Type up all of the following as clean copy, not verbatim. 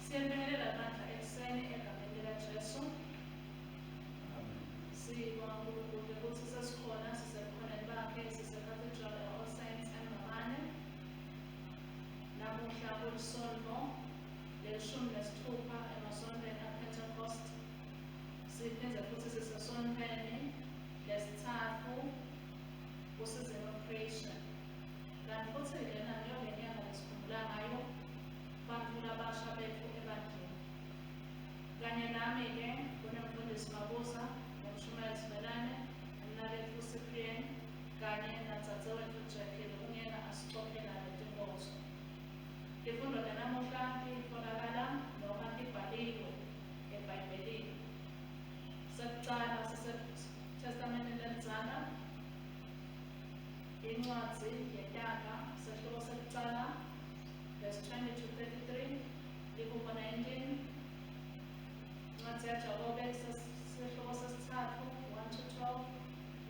Siyabingelela bandla ekuseni egameni likaJesu. Sibonga uNkulunkulu ukuthi sesikhona sisebukhoneni bakhe siseCathedral All Saints eMbabane. Namuhla kulisonto lelishumi nesithupha emasontweni aPentecost. Siphinde futhi sisesontweni lesithathu ku-season of creation. Kanti futhi lena ngiyo ngenyanga lesikhumbula ngayo bantfu labasha betfu ebandleni. Kanye nami-ke kunemfundisi Mabuza, nemshumayeli Simelane, nemnaketfu Cyprian, kanye nadzadzewetfu Jackie lokungena asicophela letinkonzo. Tifundvo tanamuhla titfolakala noma tibhaliwe eBhayibhelini. Sekucala siseTestamenteni lelidzala, incwadzi yeTaga, sehluko sekucala, verse 20 to 33, Lihubo 19, incwadzi yaJakobe, sehluko sesitsatfu, 1 to 12,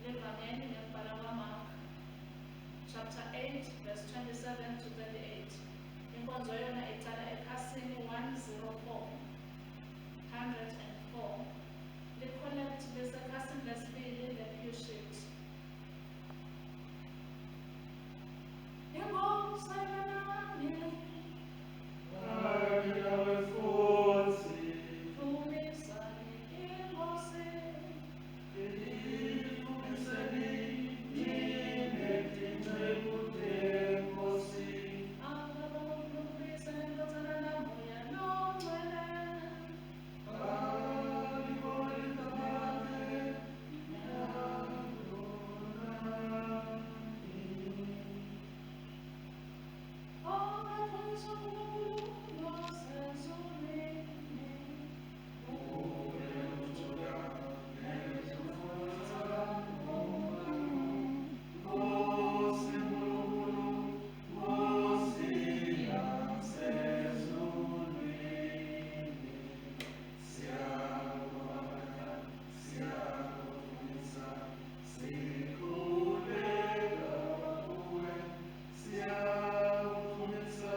Livangeli ngekubhala kwaMark, chapter 8, verse 27 to 38. Inkonzo yona icala ekhasini 104, 104. Li-collect lisekhasini lesibili le-pew sheet. Inkosi ayibe nani. Kanye nawe futsi. Dvumisani iNkosi. Idvumiseni nine tinceku teNkhosi. Akabongwe uNkulunkulu Uyise neNdvodzana naMoya Longcwele. Alibongwe ligama lakhe, nyalo nanini. Akadvunyiswe uNkulunkulu losezulwini. Unekuthula nekutfutsa Nkosi Nkulunkulu, Nkosi yasezulwini. Siyakubonga, siyakudvumisa, sikhuleka kuwe, siyakudvumisa,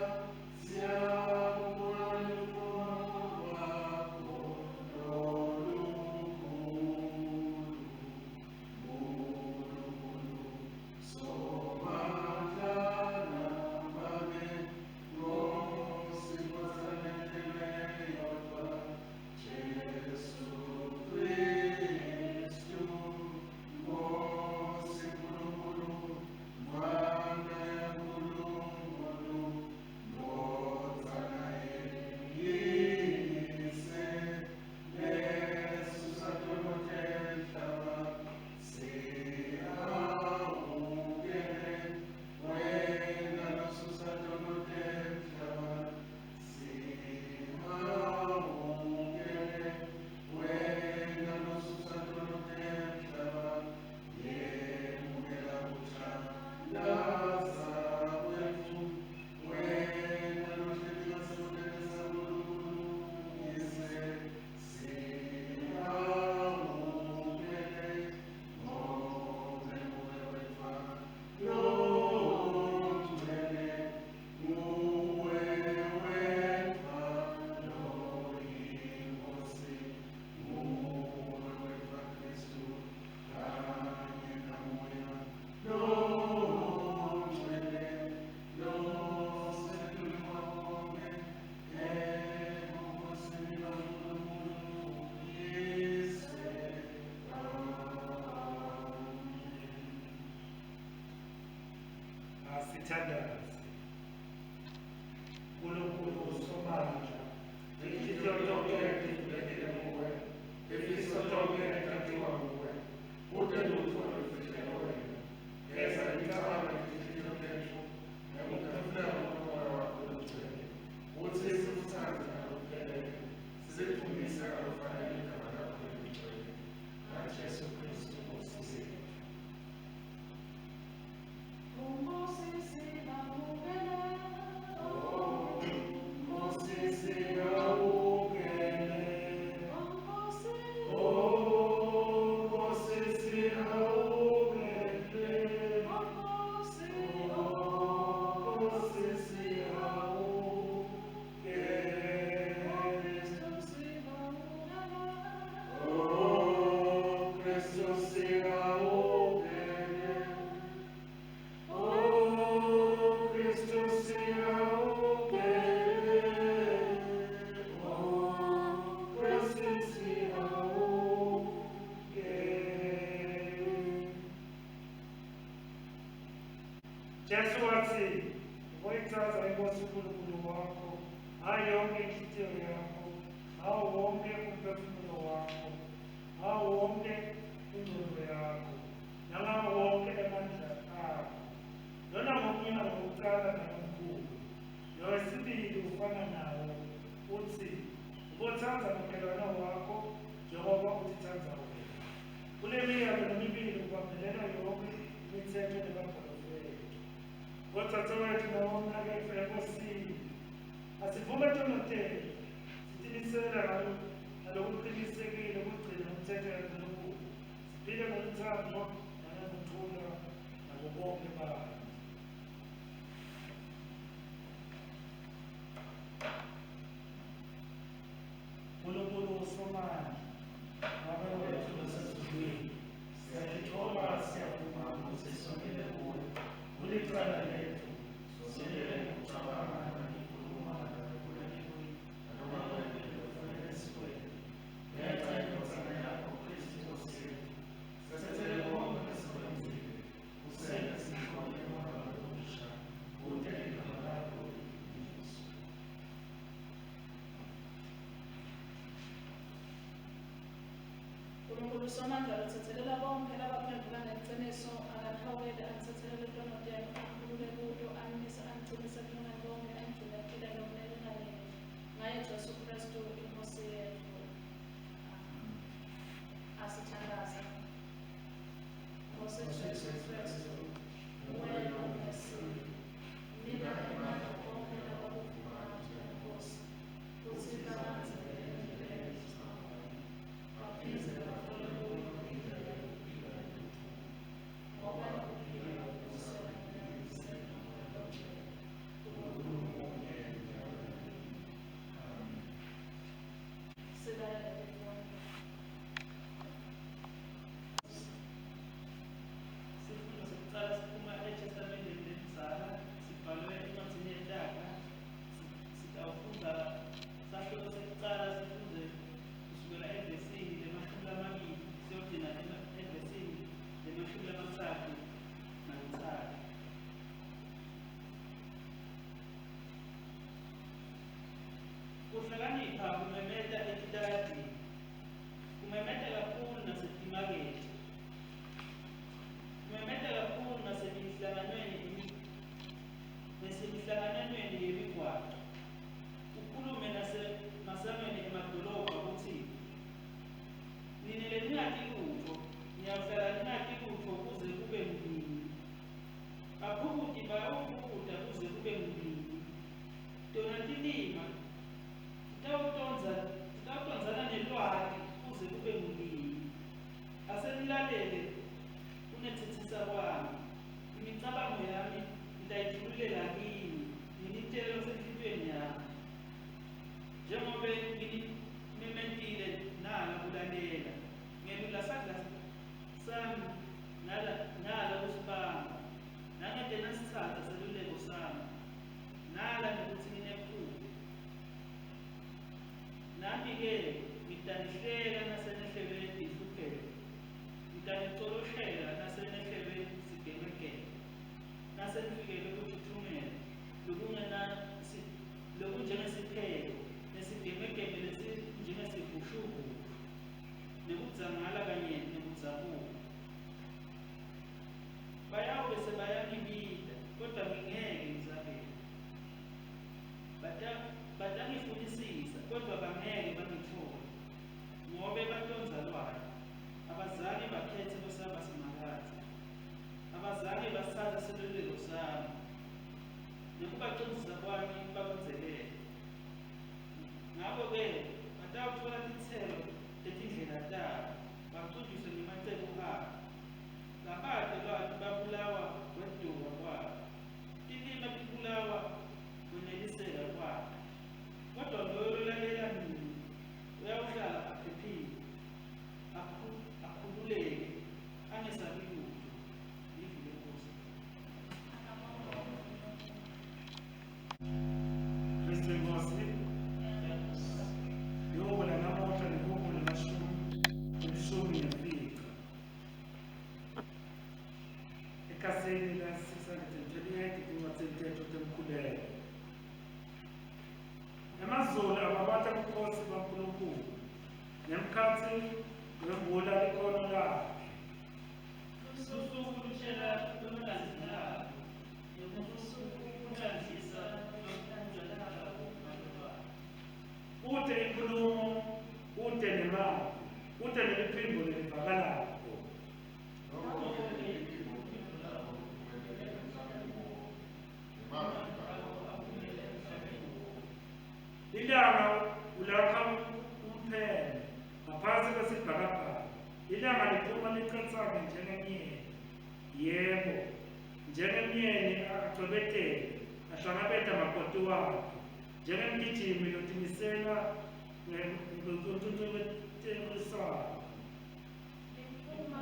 Sithandaze. Nkulunkulu Somandla, Tinhlitiyo tonkhe tivulekile kuwe, tifiso tonkhe tatiwa nguwe. Kute lutfo lolufihleke wena. Geza imicabango netinhlitiyo tetfu ngekuphefumula kwemoya wakho longcwele. Kutsi sikutsandze ngalokuphelele, silidvumise ngalokufanele igama lakho lelingcwele. NgaJesu Khristu Nkosi yetfu. Nkosi sihawukele. Oh, Nkosi sihawukele. Oh, Nkosi sihawukele. Oh, Kristu sihawukele. Oh, Kristu sihawukele. Oh, Kristu sihawukele. Jesu watsi, "Uboyitsandza iNkosi uNkulunkulu wakho ngayo yonke inhlitiyo yakho, ngawo wonke umphefumulo wakho, ngawo wonke ingcondvo yakho, nangawo wonke emandla akho." Lona ngumyalo wokucala nalomkhulu. Lowesibili ufana nawo utsi, "Ubotsandza makhelwane wakho njengoba utitsandza wena." Kule miyalo lemibili kubambelela yonke imitsetfo nebaprofethi. Bodzadzewetfu nabomnaketfu eNkosini, asivume tono tetfu, sitimisele ngalokuqinisekile kugcina umtsetfo kaNkulunkulu, siphile ngelutsandvo nangekuthula nabo bonke bantfu. Nkulunkulu Somandla, Babe wetfu losezulwini, siyatitfoba siyavuma kutsi sonile kuwe. Kulicala letfu, sonile ngekucabanga nangekukhuluma nangekwenta nanoma kwente lokufanele sikwente. Ngenca yeNdvodzana yakho Khristu Nkosi yetfu, setsetsele konkhe lesikwenzile, usente sikhone kuhamba lokusha, kute igama lakho lidvunyiswe. Nkulunkulu Somandla lothethelela bonkhe labaphendvuka ngeliciniso, akanihawukele anithethelele tono tenu, anikhulule kuto, animise anicinise ekulungeni konkhe, anigcine ekuphileni lokunini nanini. Ngaye Jesu Khristu iNkosi yetfu. Asithandaze. Nkosi Jesu Khristu, wena uMesiya, nika emandla bonkhe labakuvumayo njengeNkosi, kutsi balandzele endleleni baphindze batfole kuyo indlela yekuphila nekuthula. Ngoba kuphila kusebenza nomoya longcwele. Nkulunkulu munye njalo nanini. Amen. Silalele tifundo. Sifundo sekucala siphuma eTestamenteni lelidzala, sibhalwe encwadzini yeTaga. Sitawufundza sahluko sekucala sifundze kusukela evesini le-20 siyogcina evesini le-33. Kuhlakanipha kumemeta etitaladini, kumemeta kakhulu nasetimakethe, kumemeta kakhulu nasemihlanganweni yemigwaco, ukhulume nasemasangweni emadolobha kutsi, nine leningati lutfo, niyawuhlala ningati lutfo kuze kube ngunini? Baphukuti bayawuphukuta kuze kube ngunini? Tona tilima titawutondzana nelwati kuze kube ngunini? Ase nilalele kunetsetsisa kwami, imicabango yami ngitayitfululela kini, nginitjele lokusenhlitiyweni yami. Njengobe nginimemetile nala kulalela, ngelula sandla sami nala kusibamba, nangete nasitsatsa seluleko sami, nala nekutsi nginephuke. Nami-ke ngitanihleka nasenehlelwe tinhlupheko, ngitanicoloshela nasenehlelwe sigemegeme. Nasenifikelwe kutfutfumela lokunjengesiphepho, nesigemegeme lesinjengesivushuvushu, nekudzangala kanye nekudzabuka. Bayawube sebayangibita, kodvwa ngingeke ngisabele. Batangifunisisa, kodvwa bangeke bangitfole, ngobe batondza lwati. Abazange bakhetse kwesaba Simakadze, abazange batsatse seluleko sami, nekubacondzisa kwami bakwedzelele. Ngako-ke batawutfola titselo tetindlela tabo, bacujiswe ngemacebo abo. Labate lwati babulawa kweduka kwabo, tilima tibulawa kweneliseka kwabo. Kodvwa loyo lolalela mine uyawuhlala aphephile, akhululeke, angesabi lutfo. Livi leNkhosi. Kristu inkosi. Lihubo lanamuhla lihubo 15. Ekhasini la-628 tincwadzini tetfu temkhuleko. Emazulu ababata bukhosi baNkulunkulu, nemkhatsi wembula likhono lakhe. Lusuku lutjela lokulandzelako, nebusuku bulandzisa lokulandzelako ngalolwati. Kute inkhulumo, kute nemavi, kute neliphimbo lelivakalako. Noko-ke liphimbo labo liphumelele emhlabeni wonkhe, nemavi abo aphumele emhlabeni wonkhe. Ilanga ulakha umpheme ngaphansi kwesibhakabhaka. Ilanga liphuma licatsane njengemyeni. Yebo, njengemyeni acwebetela, ahlangabeta makoti wakhe. Njengemgijimi lotimisela ngekuncwebelisa. Liphuma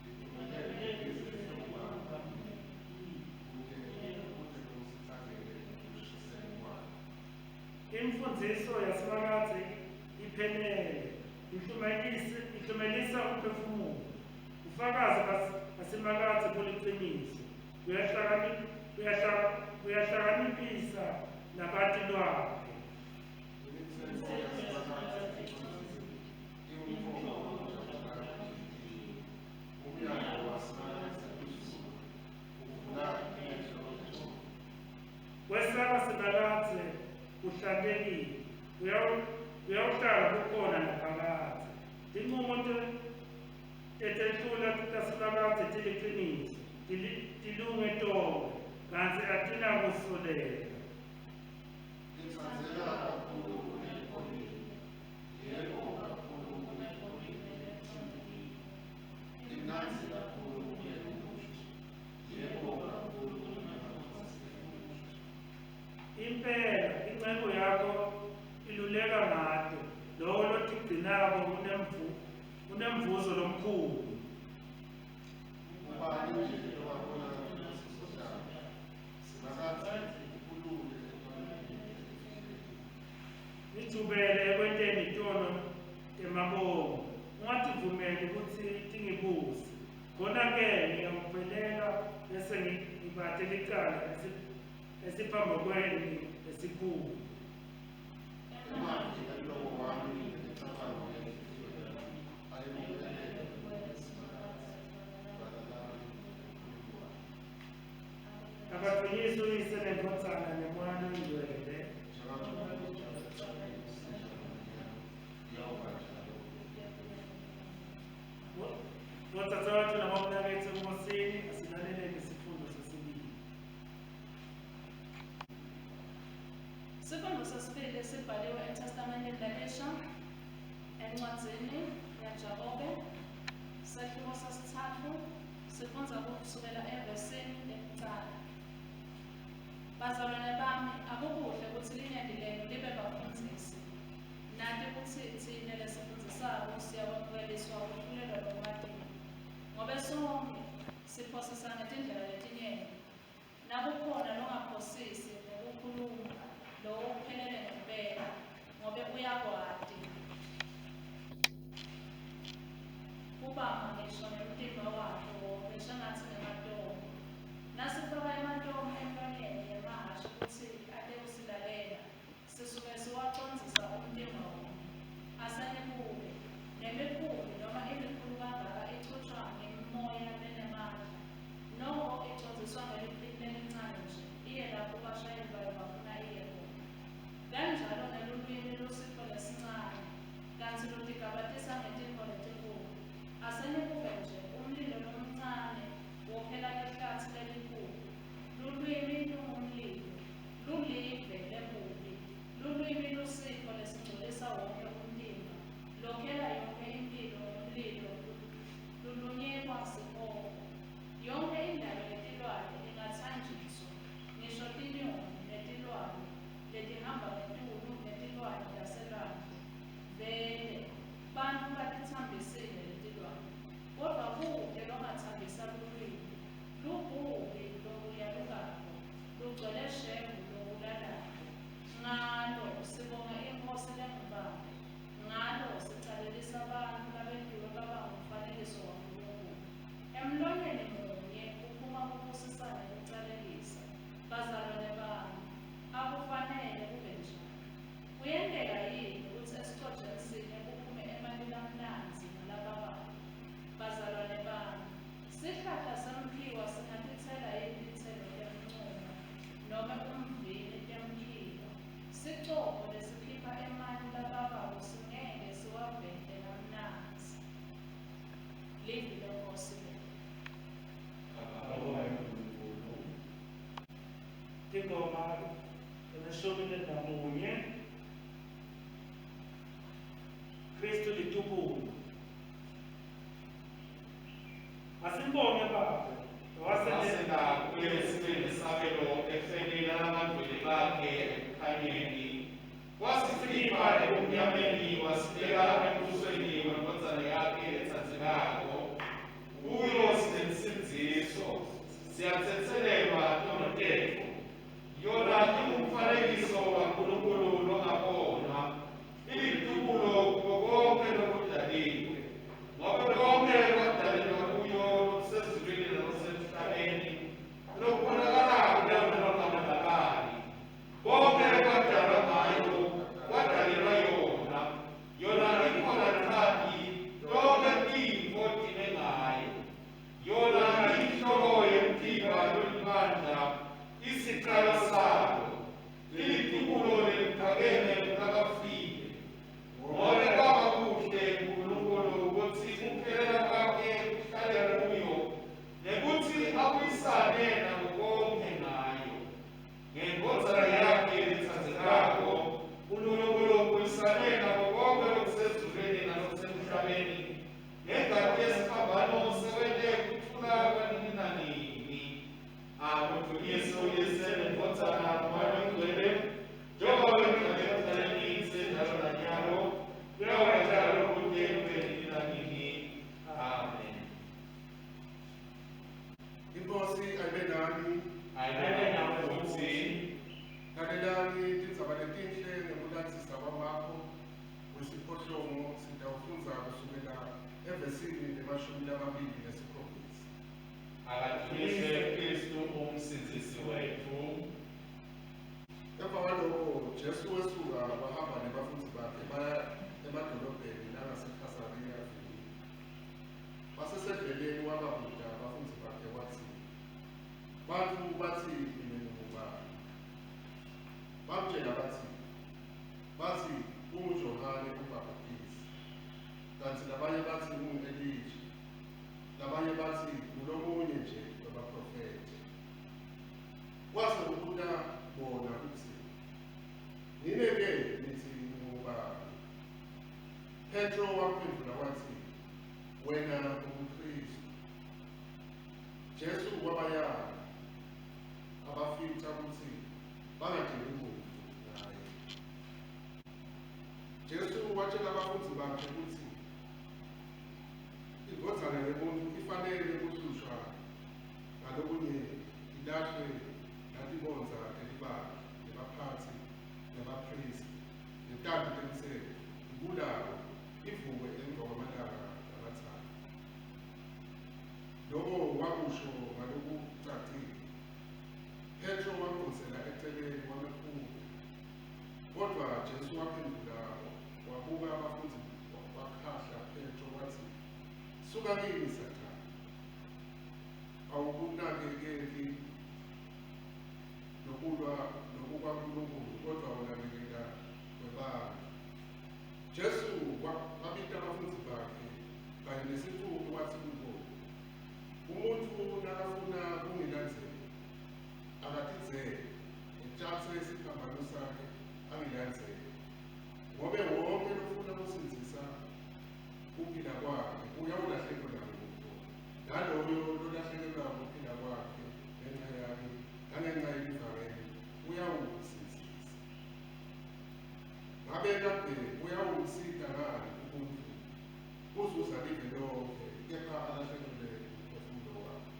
Liphumelele lize kute kusitsakele ekushiseni kwalo. Imfundziso yaSimakadze iphelele, ihlumelisa umphefumulo. Ufakazi baSimakadze buliciniso, uyahlakaniphisa labati lwakhe. Imitsetfo yaSimakadze icondzile, iwumtfombo wekujabula enhlitiyweni. Umyalo waSimakadze umsulwa, uvula emehlo engcondvo. Kwesaba Simakadze kuhlantekile, kuyawuhlala kukhona naphakadze. Tincumo tetehlula taSimakadze tiliciniso, tilunge tonkhe, kantsi atinakusoleka. Itsandzeka kakhulu kuneligolide, yebo, kakhulu kuneligolide lelicwengekile. Imnandzi kakhulu kuneluluju, yebo, kakhulu kunematfonsi eluluju. Impela inceku yakho iluleka ngato, lowo lotigcinako unemvuzo lomkhulu. Ngubani nje lowabona tibusiso takhe? Simakadze ukhulule etonweni letifihlekile. Ngijubele ekwenteni tono temabomu, ungativumeli kutsi tingibuse. Khona-ke ngiyawuphelela bese ngibate licala esiphambukweni lesikhulu. Emavi emlomo wami nemicabango yenhlitiyo yami ayemukeleke kuwe, Simakadze, dvwala lami nemkhululi wami. Akadvunyiswe uYise neNdvodzana neMoya Longcwele. Njengalokhu kunjalo ekucaleni, kusenjalo nanyalo, kuyawuba njalo kuze kube. Bodzadzewetfu nabomnaketfu eNkhosini, asilaleleni isifundo sesibili. Sifundo sesibili sibhaliwe eTestamenteni Lelisha, encwadzini yaJakobe, sehluko sesitsatfu, sifundza kusukela evesini lekucala. Bazalwane bami, akukuhle kutsi linyenti lenu libe bafundzisi. Nati kutsi tsine lesifundzisako siyakwemukeliswa kuhlulelwa lokumatima. Ngobe sonkhe siphosisa ngetindlela letinyenti. Nakukhona longaphosisi ngekukhuluma, lowo uphelele ngempela, ngobe uyakwati kubamba ngisho nemtimba wakhe wonkhe. Shengatsi Tingoma emashumi namunye. Kristu litubulo. Asimbonge Babe. Wasena kuye sibe nesabelo efeni lalabangcwele bakhe ekukhanyeni. Wasikhipha ebumnyameni wasibeka embusweni wendvodzana yakhe letsandzekako. Kuyo sinensindziso, siyatsetselelwa tono tetfu. Yona ingumfanekiso waNkulunkulu longabonwa, ilitubulo kuko konkhe lokudaliwe. Ngobe konkhe kwadalelwa kuyo lokusezulwini nalokusemhlabeni, lokubonakalako nalokungabonakali. Konkhe kwadalwa ngayo, kwadalelwa yona. Yona ikhona nchanti, tonkhe tintfo time ngayo. Yona iyinhloko yemtimba lolibandla, isicalo salo, ilitubulo leliphakeme kulabafile. Ngobe kwaba kuhle kuNkulunkulu kutsi kuphelela kwakhe kuhlale kuyo, nekutsi abuyisane nako konkhe ngayo. NgeNdvodzana yakhe letsandzekako, Nkulunkulu ubuyisane nako konkhe lokusezulwini nalokusemhlabeni. Ngengati yesiphambano sewente kuthula kwanini nanini. Akudvunyiswe uYise neNdvodzana noMoya Longcwele, njengoba bekunjalo ekucaleni, senjalo nanyalo, kuyawuba njalo kute kube nini nanini. Amen. Inkosi ayibe nani. Ayibe nawe futsi. Lalelani tindzaba letinhle ngekulandzisa kwaMakho wesiphohlongo sitawufundza kusukela evesini lemashumi lamabili nesikhombisa. Akadvunyiswe Kristu umsindzisi wetfu. Emva kwaloko Jesu wesuka wahamba nebafundzi bakhe baya emadolobheni langaseKhesariya Filipi. Basesendleleni wababuta bafundzi bakhe watsi, "Bantfu batsi mine ngingubani?" Bamtjela batsi, "Batsi unguJohane uMbhabhatisi, kantsi labanye batsi ungu-Elija, labanye batsi ngulomunye nje webaphrofethi." Wase ubuta bona utsi, "Nine-ke nitsi ngingubani?" Petro wamphendvula watsi, "Wena unguKhristu." Jesu wabayala abafica kutsi bangatjeli muntfu ngaye. Jesu watjela bafundzi bakhe kutsi indvodzana yemuntfu ifanele kuhlushwa ngalokunyenti, ilahlwe natibondza telibandla, nebaphatsi, nebaphristi, netati temtsetfo, ibulawe, ivukwe emva kwamalanga 3. Loko wakusho ngalokucacile. Petro wamdvonsela eceleni wamekhuta. Kodvwa Jesu waphendvula wabuka abafundzi wakhahla Petro watsi, "Suka kimi Sathane! Awukunakekeli lokulwa lokukwaNkulunkulu kodvwa unakekela kwebantfu." Jesu wabita abafundzi bakhe kanye nesixuku watsi kubo, "Umuntfu nakafuna kungilandzela, akatidzele, etjatse siphambano sakhe angilandzele. Ngobe wonke lofuna kusindzisa kuphila kwakhe uyawulahlekelwa nguko, naloyo lolahlekelwa kuphila kwakhe ngenca yami nangenca yelivangeli uyawusindzisa. Ngabe kambe uyawumsita ngani umuntfu kuzuza live lonke kepha alahlekelwe umphefumulo wakhe?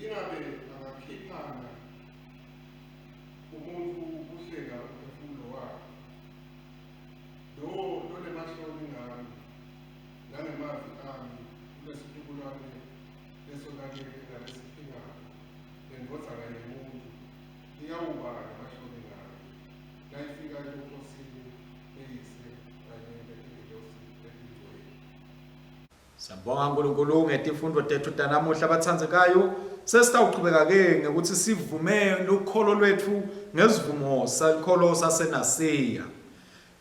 Ingabe angakhiphana umuntfu kuhlenga umphefumulo wakhe? Lowo lonemahloni ngami nangemavi ami kulesitukulwane lesonakele nalesiphingako, nendvodzana yemuntfu iyawuba nemahloni ngayo nayifika ebukhosini beyise kanye netingilosi letingcwele. Siyabonga uNkulunkulu ngetifundvo tetfu tanamuhla batsandzekayo. Sesitawuchubeka ke ngekuthi sivume lukholo lwetfu ngesivumo salukholo saseNasiya.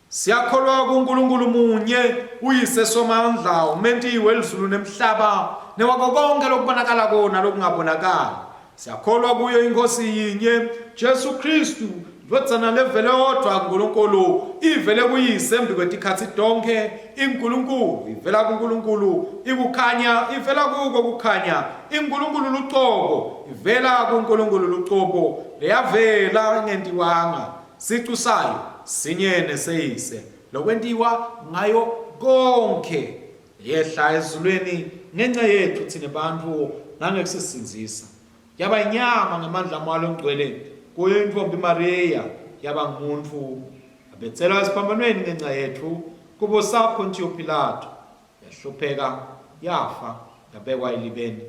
Siyakholwa kuNkulunkulu munye, uyise Somandla, umenti welizulu nemhlaba, newako konke lokubonakalako nalokungabonakali. Siyakholwa kuyo iNkosi yinye, Jesu Kristu, Ndvodzana levele yodvwa kuNkulunkulu, ivele kuYise embikwetikhatsi tonkhe, inguNkulunkulu, ivela kuNkulunkulu, ikukhanya, ivela kuko kukhanya, inguNkulunkulu lucobo, ivela kuNkulunkulu lucobo, leyavela ingentiwanga, sicu sayo sinye neseyise, lokwentiwa ngayo konkhe, yehla ezulwini ngenca yetfu tsine bantfu nangekusisindzisa. Yaba inyama ngemandla aMoya loNgcwele kuyo intfombi Mariya, yaba ngumuntfu, abetselwa esiphambanweni ngenca yetfu, kubusa Pontiyo Pilato, yahlupheka, yafa, yabekwa elibeni.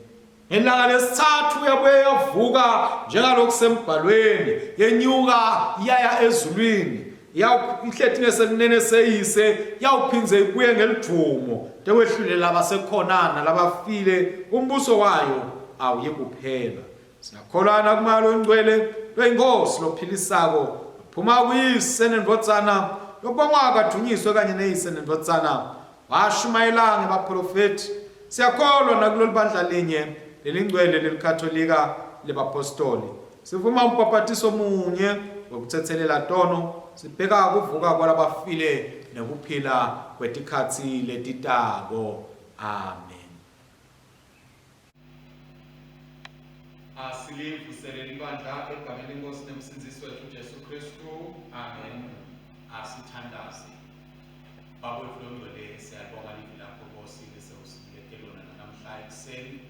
Ngelanga lesithathu yabuye yavuka njengalokhu sembhalweni, yenyuka yaya ezulwini, ihleti ngesekunene seyise, yawuphindze ibuye ngelidvumo tekwehlulela labasekhona nalabafile, umbuso wayo awuyikuphela. Siyakholwa nakuMoya loNgcwele loyiNkhosi lophilisako, lophuma kuYise neNdvodzana, lobongwa kadvunyiswe kanye neYise neNdvodzana, washumayela ngebaprofethi. Siyakholwa nakulolu bandla linye lelingcwele lelikatholika lebapostoli. Sivuma umbhabhatiso munye wekutsetselela tono, sibheka kuvuka kwalabafile nekuphila kwetikhatsi letitako. Amen. Asilivuselele ibandla egameni lenkosi nemsindzisi wethu Jesu Kristu. Amen. Asithandaze. Baba wethu longcwele, siyabonga livi lakho Nkosi lese usinikete lona namhla ekuseni.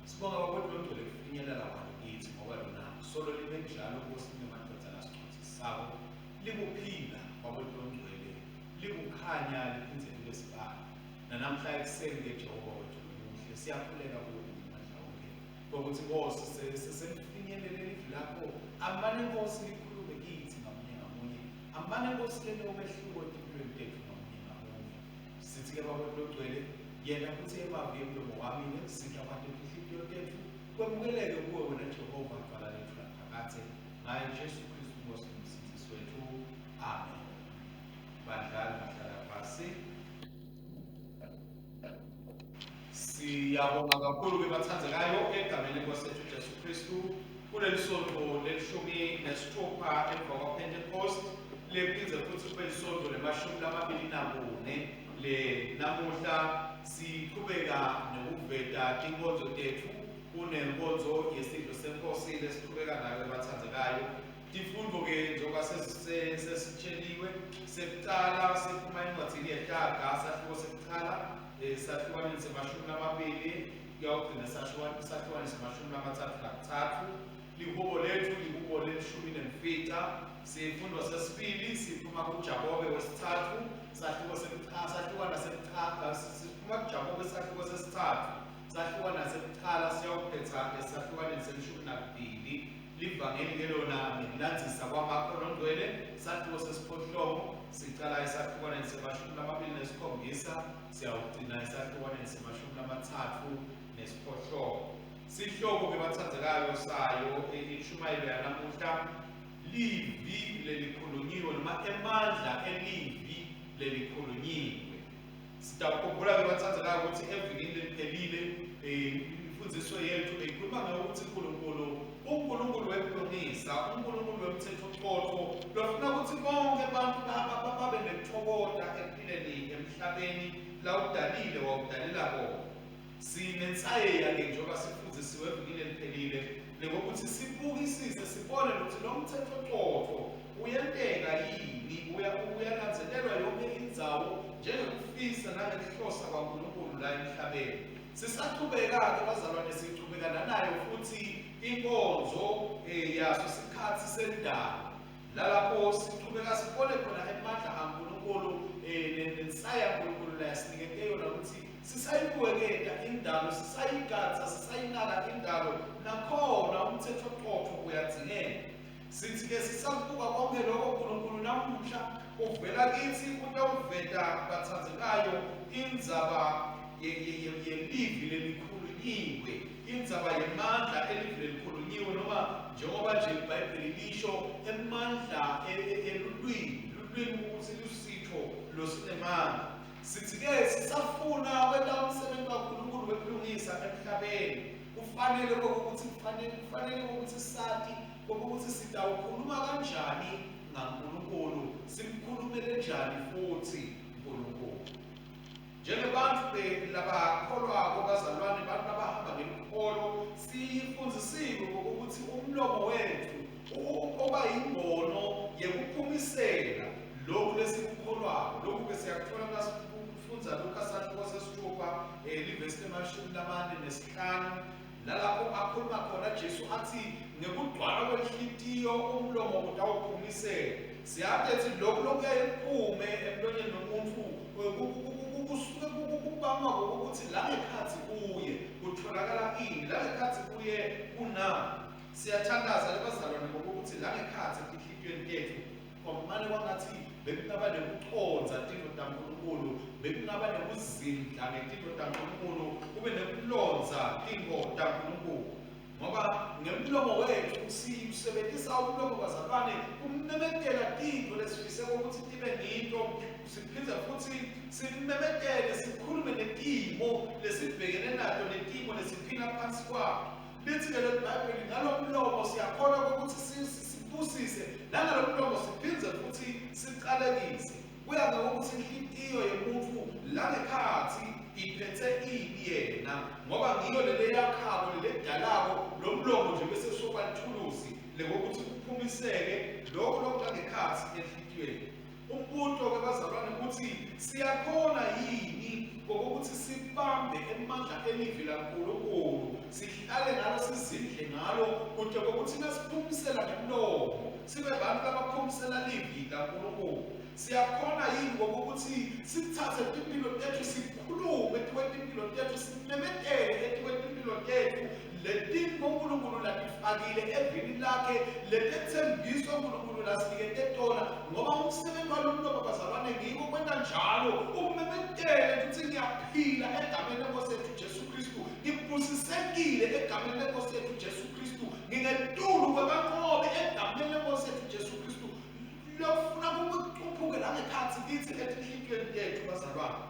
Sibonga Baba wethu longcwele kufinyelela kwalo kithi ngoba lona solo libe njalo Nkosi lingemadvodza lasicondzisako likuphila Baba wethu longcwele likukhanya liphindze libe sibani. Nanamhla ekuseni-ke Jehova wethu lomuhle siyakhuleka kuwe ngemandla onkhe kokuthi Nkosi seselifinyelele livi lakho amane Nkosi likhulume kithi ngamunye ngamunye amane Nkosi lente umehluko etimpilweni tetfu ngamunye ngamunye sithi-ke Baba logcwele yena kutsi emavi emlomo wami nekuzindla kwato tinhlitiyo tetfu kwemukeleke kuwe wena Jehova dvwala letfu laphakadze ngaye Jesu Kristu Nkosi nomsindzisi wetfu amen. Bandla lingahlala phasi. Siyabonga kakhulu ke bathandzekayo egameni lenkosi yethu Jesu Kristu kuleli sonto lelishumi nesithupha emva kwaPentecost lephindze futhi kube lisonto lemashumi lamabili nakune le namuhla siqhubeka nekuveta tinkonzo tetfu kunenkonzo yesidlo senkosi lesiqhubeka nayo bathandzekayo Tifundvo-ke njengoba sesitsheliwe sekucala siphuma encwadzini yeTaga sahluko sekucala sahlukaneni semashumi lamabili kuyawugcina sahlukane semashumi lamatsatfu nakutsatfu. Lihubo lethu lihubo lelishumi nemfica. Sifundo sesibili siphuma kuJakobe wesitsatfu sahluko sekucala sahlukana sekucala siphuma kuJakobe sahluko sesitsatfu sahlukana sekucala siyawuphetsa esahlukaneni selishumi nakubili. Livangeli ke lona ngekulandzisa kwaMakho loNgcwele, sahluko sesiphohlongo sicala esahlukwaneni semashumi lamabili nesikhombisa siyawugcina esahlukwaneni semashumi lamatsatfu nesiphohlongo. Sihloko ke batsandzekayo sayo inshumayelo yanamuhla livi lelikhulunyiwe noma emandla elivi lelikhulunyiwe. Sitawukhumbula-ke batsandzekayo ukuthi evikini leliphelile imfundziso yethu beyikhuluma ngekuthi uNkulunkulu uNkulunkulu webulungisa, uNkulunkulu wemthetho qotho lofuna ukuthi bonke abantu babe nekuthokoda ekuphileni emhlabeni lawudalile wawudalela bona. Sinensayeya-ke njengoba sifundzisiwe evikini eliphelile lekokuthi sibukisise sibone ukuthi lo mthetho qotho uyenteka yini, uyalandzelelwa yonke indzawo njengekufisa nangekuhlosa kwaNkulunkulu la emhlabeni. Sisachubeka-ke bazalwane, sichubeka nanayo futhi inkonzo yaso sikhathi sendalo lalapho sichubeka sibone khona emandla aNkulunkulu nensaya yaNkulunkulu la yasinikete yona ukuthi sisayibukeketa indalo, sisayigadza, sisayinaka indalo, nakhona umthetho qotho uyadzingeka. Sithi-ke sisakubuka konke lokho uNkulunkulu namuhla uvela kithi utawuveta batsandzekayo indzaba yelivi lelikhulunyiwe, indzaba yemandla elivi lelikhulunyiwe noma njengoba nje iBhayibheli lisho emandla elulwimi, lulwimi ukuthi lusitho losinemandla. Sithi-ke sisafuna kwenta umsebenzi waNkulunkulu wekulungisa emhlabeni. Kufanele kokuthi kufanele kufanele ukuthi sati kokuthi sitawukhuluma kanjani ngaNkulunkulu, simkhulumele njani futhi uNkulunkulu. Njengebantu labakholwako bazalwane, bantu abahamba ngelukholo, sifundzisiwe ngokuthi umlomo wethu oba yimbono yekuphumisela lokhu lesikukholwako. Lokhu-ke siyakuthola nasifundza Luka sahluko sesithupha livesi lemashumi lamane nesihlanu, nalapho akhuluma khona Jesu athi ngekugcwala kwenhlitiyo umlomo utawuphumisela. Siyati ethi lokhu lokuyaye kuphume emlonyeni nomuntu kusuke kubangwa ukuthi la ngekhathi kuye kutholakala ini, la ngekhathi kuye kunani. Siyathandaza lebazalwane ngokuthi la ngekhathi etinhlitiyweni tethu kwamane kwangathi bekungaba nekucondza tintfo taNkulunkulu, bekungaba nekuzindla ngetintfo taNkulunkulu, kube nekulondza tintfo taNkulunkulu, ngoba ngemlomo wethu sisebenzisa umlomo bazalwane kumemetela tintfo lesifise ukuthi tibe ngito, siphindze futhi simemetele sikhulume netimo lesibhekene nato, netimo lesiphila phansi kwato. Lithi-ke leli Bhayibheli, ngalo mlomo siyakhona ukuthi sibusise, nangalo mlomo siphindze futhi sicalekise. Kuya ngokuthi inhlitiyo yemuntfu langekhatsi iphethe ini yena, ngoba ngiyo lele yakhako, lele dalako lo mlomo nje, bese soba lithulusi lekokuthi kuphumiseke lokho lokungekhatsi enhlitiyweni. Umbuto-ke bazalwane ukuthi siyakhona yini ngokuthi sibambe emandla elivi laNkulunkulu, sihlale ngalo, sizindle ngalo, kude kokuthi nasiphumisela ngemlomo sibe bantu labaphumisela livi laNkulunkulu. Siyakhona yini ngokuthi sithathe timpilo tethu, sikhulume etikwetimpilo tethu, simemetele etikwetimpilo tethu letintfo uNkulunkulu latifakile evini lakhe, letethembiso uNkulunkulu lasinikete tona? Ngoba umsebenzi walomlomo bazalwane ngiko kwenta njalo, umemetele ukuthi ngiyaphila egameni lenkosi yethu Jesu Kristu, ngibusisekile egameni lenkosi yethu Jesu Kristu, ngingetulu kwebanqobi egameni lenkosi yethu Jesu Kristu. Lokufuna kucuphuke langekhatsi kithi etinhlitiyweni tethu bazalwane.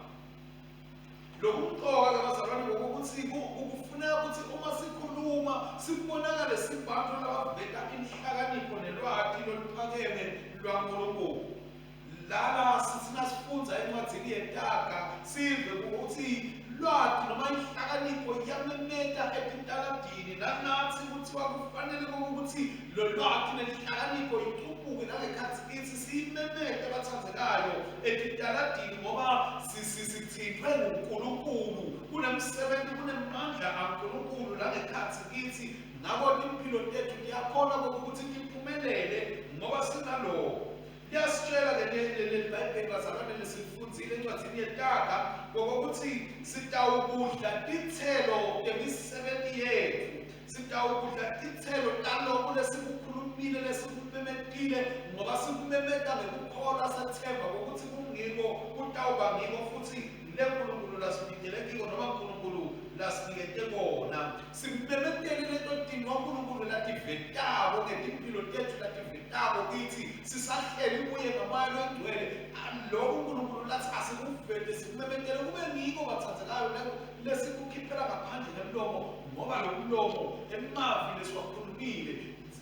Lokumqoka-ke bazalwane ngokuthi kufuneka ukuthi uma sikhuluma sibonakale sibantu labaveta inhlakanipho nelwati loluphakeme lwaNkulunkulu. Lana sithi nasifundza encwadzini yeTaga sive ukuthi lwati noma inhlakanipho iyamemeta etintaladini, nanathi kuthiwa kufanele ukuthi lo lwati nenhlakanipho icubuke nangekhathi kithi, siyimemete abathandzekayo etitaladini, ngoba sithintwe nguNkulunkulu, kunemsebenzi, kunemandla aNkulunkulu langekhatsi kithi. Ngako timphilo tethu tiyakhona ukuthi tiphumelele ngoba sinaloko. Liyasitshela-ke leli Bhayibheli bazalwane lesilifundzile encwadzini yeTaga ngokokuthi sitawukudla titselo temisebenti yetfu, sitawukudla titselo taloko lesikukhulumile, lesikumemetile, ngoba sikumemeta ngekukholwa, sethemba kokuthi kungiko, kutawuba ngiko futhi le Nkulunkulu lasibitele kiko noma Nkulunkulu lasinikete kona. Simemetele leto tintfo uNkulunkulu lativetako ngetimphilo tetfu, lativetako kithi sisahleli kuye ngamoya longcwele. Lokhu uNkulunkulu lathi asikuvete, sikumemetele, kube ngiko bathandzekayo lesikukhiphela ngaphandle ngemlomo, ngoba lo mlomo, emavi lesiwakhulumile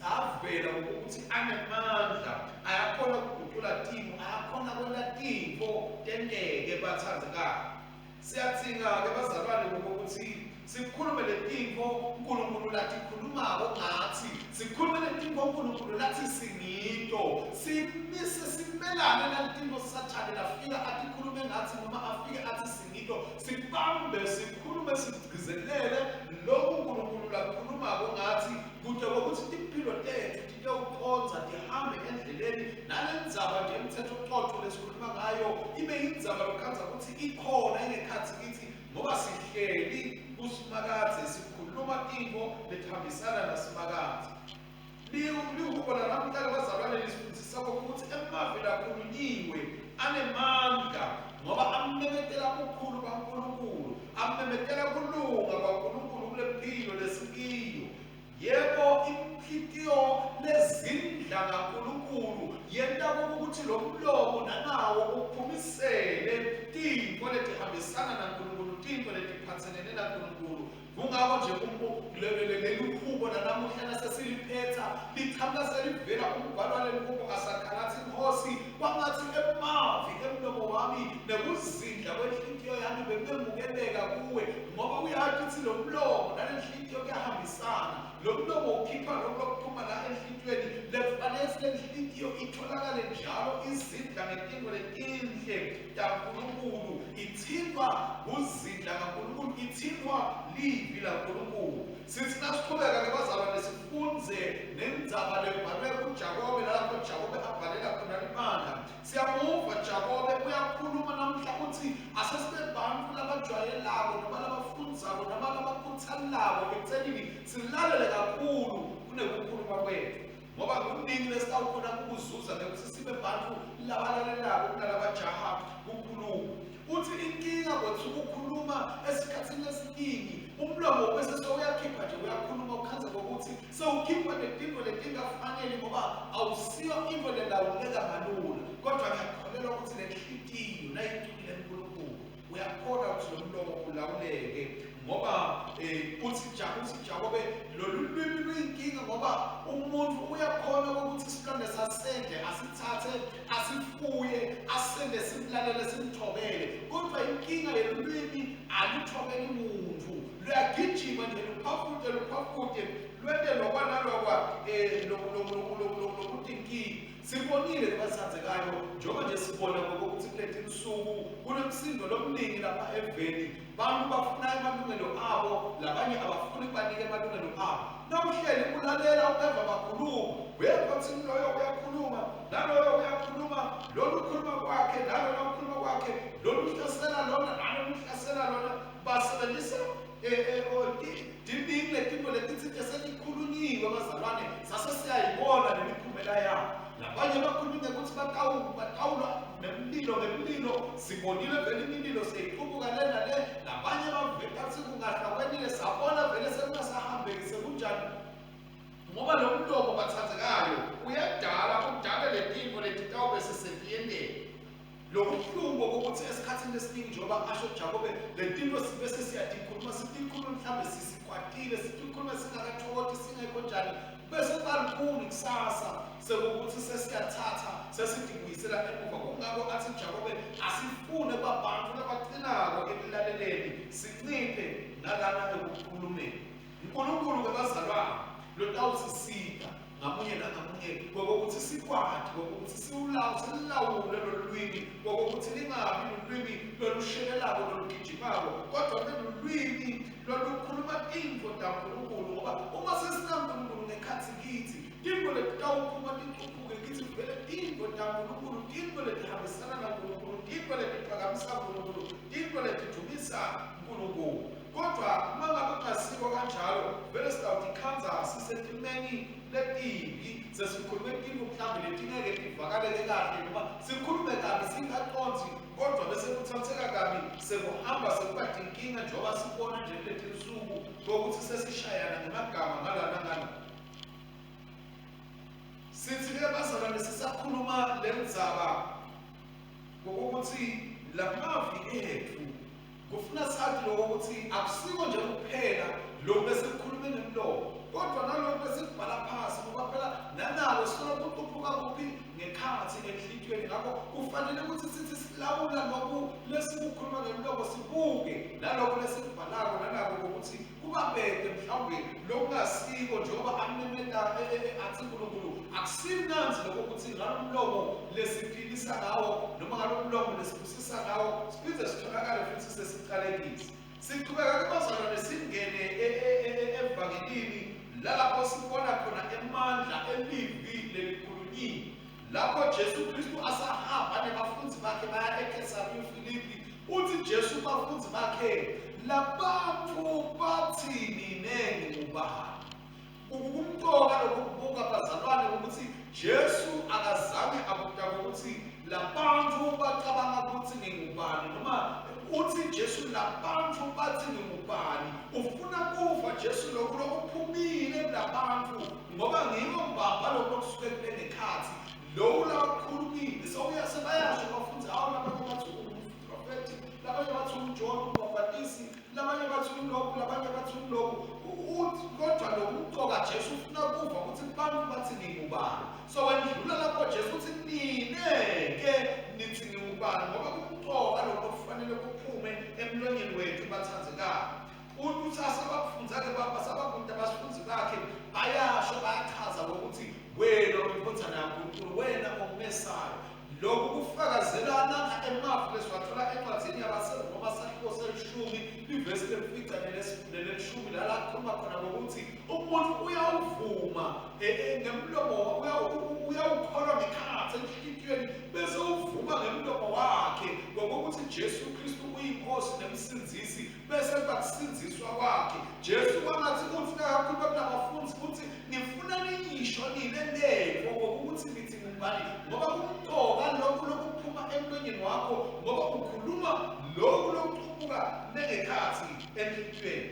avela ngokuthi anemandla, ayakhona ukuguqula timo, ayakhona kwenta tintfo tenteke bathandzekayo. Siyadzinga-ke bazalwane ngokuthi sikhulume letintfo uNkulunkulu latikhulumako ngathi, sikhulume letintfo uNkulunkulu lathi singito, simise simelane naletintfo Sathane lafika atikhulume ngathi noma afike athi singito, sibambe, sikhulume, sigcizelele lokhu uNkulunkulu lakhulumako ngathi, kude kokuthi timphilo tethu titewucondza, tihambe endleleni. Nalendzaba nje emthetho cotho lesikhuluma ngayo ibe yindzaba lokhandza ukuthi ikhona ingekhatsi kithi, ngoba sihleli kuSimakadze, sikhuluma tintfo letihambisana naSimakadze. Lihubo lanamuhla bazalwane lisifundzisa ukuthi emavi lakhulunyiwe anemandla, ngoba amemetela bukhulu baNkulunkulu, amemetela kulunga kwaNkulunkulu kule mpilo lesikiyo. Yebo, inhlitiyo lezindla ngaNkulunkulu yenta ukuthi lo mlomo nanawo uphumisele tintfo letihambisana naNkulunkulu, tintfo letiphatselene naNkulunkulu. Kungako nje leli hubo lanamuhla nasesiliphetha lichamuka selivela umbhalo waleli hubo asakhalatsi inkosi kwangathi emavi emlomo wami nekuzindla kwenhlitiyo yami bekuyemukeleka kuwe, ngoba uyazi ukuthi lo mlomo nalenhlitiyo kuyahambisana. Lo mlomo ukhipha lokhu lokuphuma la enhlitiyweni, lekufanele lenhlitiyo itholakale njalo izindla ngetinto letinhle taNkulunkulu, ithintwa kuzindla kaNkulunkulu, ithintwa livi laNkulunkulu. Sithi nasiqhubeka-ke bazalwane sifundze nendzaba lebhalwe kuJakobe, lalapho Jakobe abhalela khona libandla. Siyamuva Jakobe uyakhuluma namuhla uthi asesibe bantfu labajwayelako noma labafundzako noma labakhuthalako ekuthenini silalele kakhulu kunekukhuluma kwethu, ngoba kuningi lesitawukhona kukuzuza ngekuthi sibe bantfu labalalelako kunalabajaha kukhuluma. Uthi inkinga kwethu ukukhuluma esikhathini lesiningi, umlomo bese sewuyakhipha nje uyakhuluma, ukhandze kokuthi sewukhipha netinto letingafanele, ngoba awusiyo intfo lelawuleka kalula. Kodwa ngiyakholelwa ukuthi lenhlitiyo nayicukile uNkulunkulu uyakhona ukuthi lo mlomo ulawuleke, ngoba uthi Jakobe lolu lwimi luyinkinga, ngoba umuntu uyakhona ukuthi isilonda sasendle asithathe asifuye asende simlalele simthobele, kodwa inkinga yelulwimi aluthobeli muntu, luyagijima nje luphafute luphafute lwente lokwa nalokwa lokutinkinga. Sibonile kubatsandzekayo, njengoba nje sibona ngokuthi kuleti nsuku kunemsindo lomningi lapha eveni, bantu bafuna emalungelo abo, labanye abafuni kubanike emalungelo abo. Nawuhleli ulalela ubeva bakhuluma, uyeva kutsi loyo uyakhuluma naloyo uyakhuluma, lolu ukhuluma kwakhe nalona ukhuluma kwakhe, lolu uhlasela lona nalona uhlasela lona, basebenzisa tiningi letinto letitsite setikhulunyiwe bazalwane, sase siyayibona nemiphumela yabo. Labanye bakhulume ngekuthi batawulwa nemlilo ngemlilo, sibonile vele imililo seyiqubuka le nale. Labanye baveta kutsi kungahlakwenile, sabona vele sekungasahambeki sekunjani, ngoba lo mlomo batsandzekayo uyadala udale letinto letitawube sesetiyenteka. Lokubuhlungu kokuthi esikhathini esiningi, njengoba asho Jakobe, letinto bese siyatikhuluma, sitikhulume mhlawumbe sisikwatile, sitikhulume singakathokoti, singekho njani, bese kuba lukhuni kusasa sekukuthi sesiyathatha sesitibuyisela emuva. Kungako athi Jakobe asifune kuba bantu labacinako ekulaleleni, sinciphe nalana ekukhulumeni. uNkulunkulu-ke bazalwane lotawusisita ngamunye nangamunye kokuthi sikwati kokuthi silawule lolu lwimi, kokuthi lingabi lulwimi lolushelelako lolugijimako, kodwa kube lulwimi lolukhuluma tintfo taNkulunkulu, ngoba uma sesinaNkulunkulu ngekhatsi kitsi, tintfo letitawuphuma ticubuke kitsi vele tintfo taNkulunkulu, tintfo letihambisana naNkulunkulu, tintfo letiphakamisa Nkulunkulu, tintfo letidumisa Nkulunkulu. Kodwa uma ngabe kungasiko kanjalo, vele sitawutikhandza sisetimeni letimbi, sesikhulume tintfo mhlawumbe letingeke tivakaleke kahle, noma sikhulume kabi singacondzi, kodwa bese kuthatheka kabi, sekuhamba sekuba tinkinga, njengoba sibona nje kuletinsuku kokuthi sesishayana ngemagama ngalana ngala. Sithi-ke bazalwane, sisakhuluma lendzaba ngokuthi lamavi ethu kufuna sathi lokho ukuthi akusiko nje kuphela lokhu besikukhulume ngemlomo, kodwa nalokhu besikubhala phasi, ngoba phela nanalo solo kucuphuka kuphi ngekhatsi enhlitiyweni. Ngakho kufanele ukuthi sithi silawula lokhu lesikukhuluma ngemlomo, sibuke nalokhu lesikubhalako nanako ukuthi kubabede mhlawumbe lokungasiko, njengoba amemeta athi uNkulunkulu akusimnandzi lokho ukuthi ngalo mlomo lesiphilisa ngawo noma ngalo mlomo lesibusisa ngawo siphinde sitholakale futhi sesicalekisa. Siqhubeka ke bazalwane singene evangelini lalapho sibona khona emandla elivi lelikhulunyiwe, lapho Jesu Kristu asahamba nebafundzi bakhe baya eKhesariya Filipi. Uthi Jesu kubafundzi bakhe, labantu bathini nengubani? Kumcoka lokubuka bazalwane ukuthi Jesu akazange abuta ukuthi labantu bacabanga ukuthi ngingubani, noma uthi Jesu labantu bathi ngingubani. Ufuna kuva Jesu lokhu lokuphumile kulabantu, ngoba ngiko mbamba lokhu okusuke kube ngekhathi loku labakhulumile. Sebayasho abafundi, awu labanye bathi umprofethi, labanye bathi umJohn umbhabhatisi, labanye bathi ulokhu, labanye bathi ulokhu. ngingubani. So wendlula lapho Jesu uthi nine-ke nithi ngingubani, ngoba kumcoka lokho kufanele kuphume emlonyeni wethu bathandzekayo. Uthi asebakufunza-ke basabakude abafundi bakhe bayasho bayachaza ngokuthi wena uyindvodzana yaNkulunkulu, wena unguMesaya. Lokhu kufakazelana emavi lesiwathola encwadzini yabaseRoma sahluko selishumi livesi lemfica neleshumi lala akhuluma khona ngokuthi umuntu uyawuvuma ngemlomo, uyawukholwa ngekhatsi enhlitiyweni bese uvuma ngemlomo wakhe ngokuthi Jesu Kristu uyinkosi nemsindzisi, bese kuba kusindziswa kwakhe. Jesu kwangathi uthi nakakhuluma kunabafundi uthi ngifuna niyisho nine lento ngokuthi nithi ngubani, ngoba kumcoka lokhu lokuphuma emlonyeni wakho, ngoba ukhuluma lokhu lokuqubuka nengekhathi enhlitiyweni.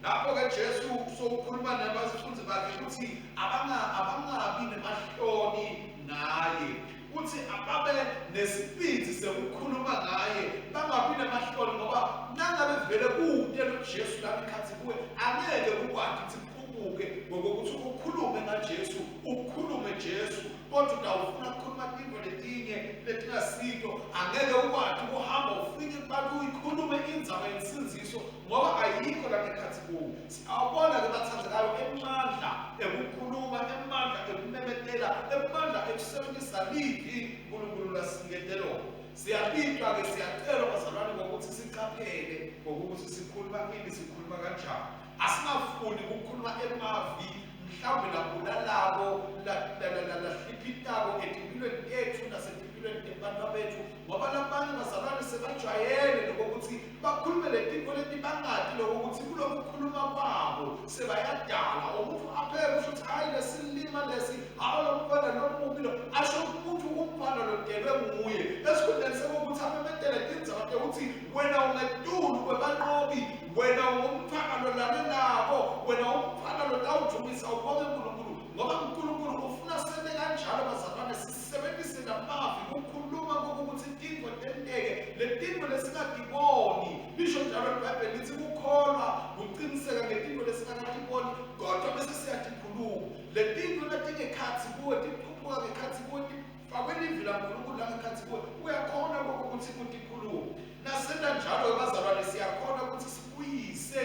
Lapho-ke Jesu sokukhuluma nabafundi bakhe ukuthi abangabi nemahloni ngaye, uthi ababe nesibindi sekukhuluma ngaye, bangabi nemahloni, ngoba nangabe vele kude lo Jesu lapha ikhathi kuwe angeke kukwati ukuthi kuqubuke ngokuthi ukhulume ngaJesu, ukhulume Jesu, kodwa utawufuna ukukhuluma tintfo letinye letingasito, angeke ukwati ukuhamba ufike kubantu uyikhulume indzaba yensindziso ngoba ayikho lapha ekhatsi kuwe. Siyawubona-ke bathandzekayo emandla ekukhuluma, emandla ekumemetela, emandla ekusebenzisa livi Nkulunkulu lasinikete lona. Siyabitwa-ke, siyacelwa bazalwane ngokuthi siqaphele ngokuthi sikhuluma ini, sikhuluma kanjani. Asingafuni ukukhuluma emavi mhlawumbe labulalako, lahliphitako etimpilweni tethu nasetimpilweni tebantfu bethu, ngoba labanye bazalwane sebajwayele lokuthi bakhulume letintfo letibangati lokuthi kulokukhuluma kwabo sebayadala. Umuntu apheke kusho ukuthi hayi lesilima lesi, hayi lo mfana lomubi lo, asho umuntu umfana lodelwe nguye, esikhundleni sekuthi amemetele tindzaba tekuthi wena ungetulu kwebanqobi, wena ungumfana lolalelako, wena umfana lotawujumisa ubonge uNkulunkulu, ngoba uNkulunkulu ufuna sente kanjalo bazalwane, sisebenzise lamavi kukhuluma kokuthi tintfo tenteke, letintfo lesingatiboni. Lisho njalo iBhayibheli lithi kukholwa kuqiniseka ngetintfo lesingakatiboni, kodwa bese siyatikhuluma. Letintfo letingekhatsi kuwe tikhuphuka ngekhatsi kuwe, tifakwe livi laNkulunkulu langekhatsi kuwe, uyakhona kokuthi utikhulume. Nasenta njalo bazalwane siyakhona ukuthi sibuyise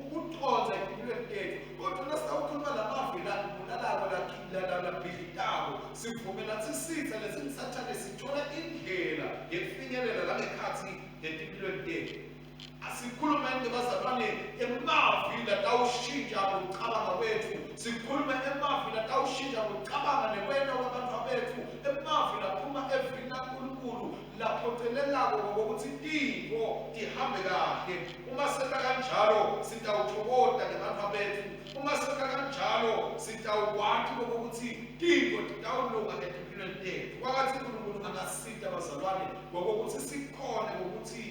ukucondza etimpilweni tethu, kodwa nasitawukhuluma lamavi labulalako labhidlitako, sivumela sisitsa lesingusathane sithola indlela yekufinyelela langekhatsi etimpilweni tethu. Asikhulume bazalwane emavi latawushintsha kucabanga kwethu, sikhulume emavi latawushintsha kucabanga nekwenta kwabantfu bethu, emavi laphuma evini laNkulunkulu laphocelelako ngokuthi tintfo tihambe kahle. Uma senta kanjalo sitawuthokoda ngebantfu bethu, uma senta kanjalo sitawukwati ngokuthi tintfo titawulunga etimpilweni tethu. Kwakathi uNkulunkulu angasita bazalwane ngokuthi sikhone ngokuthi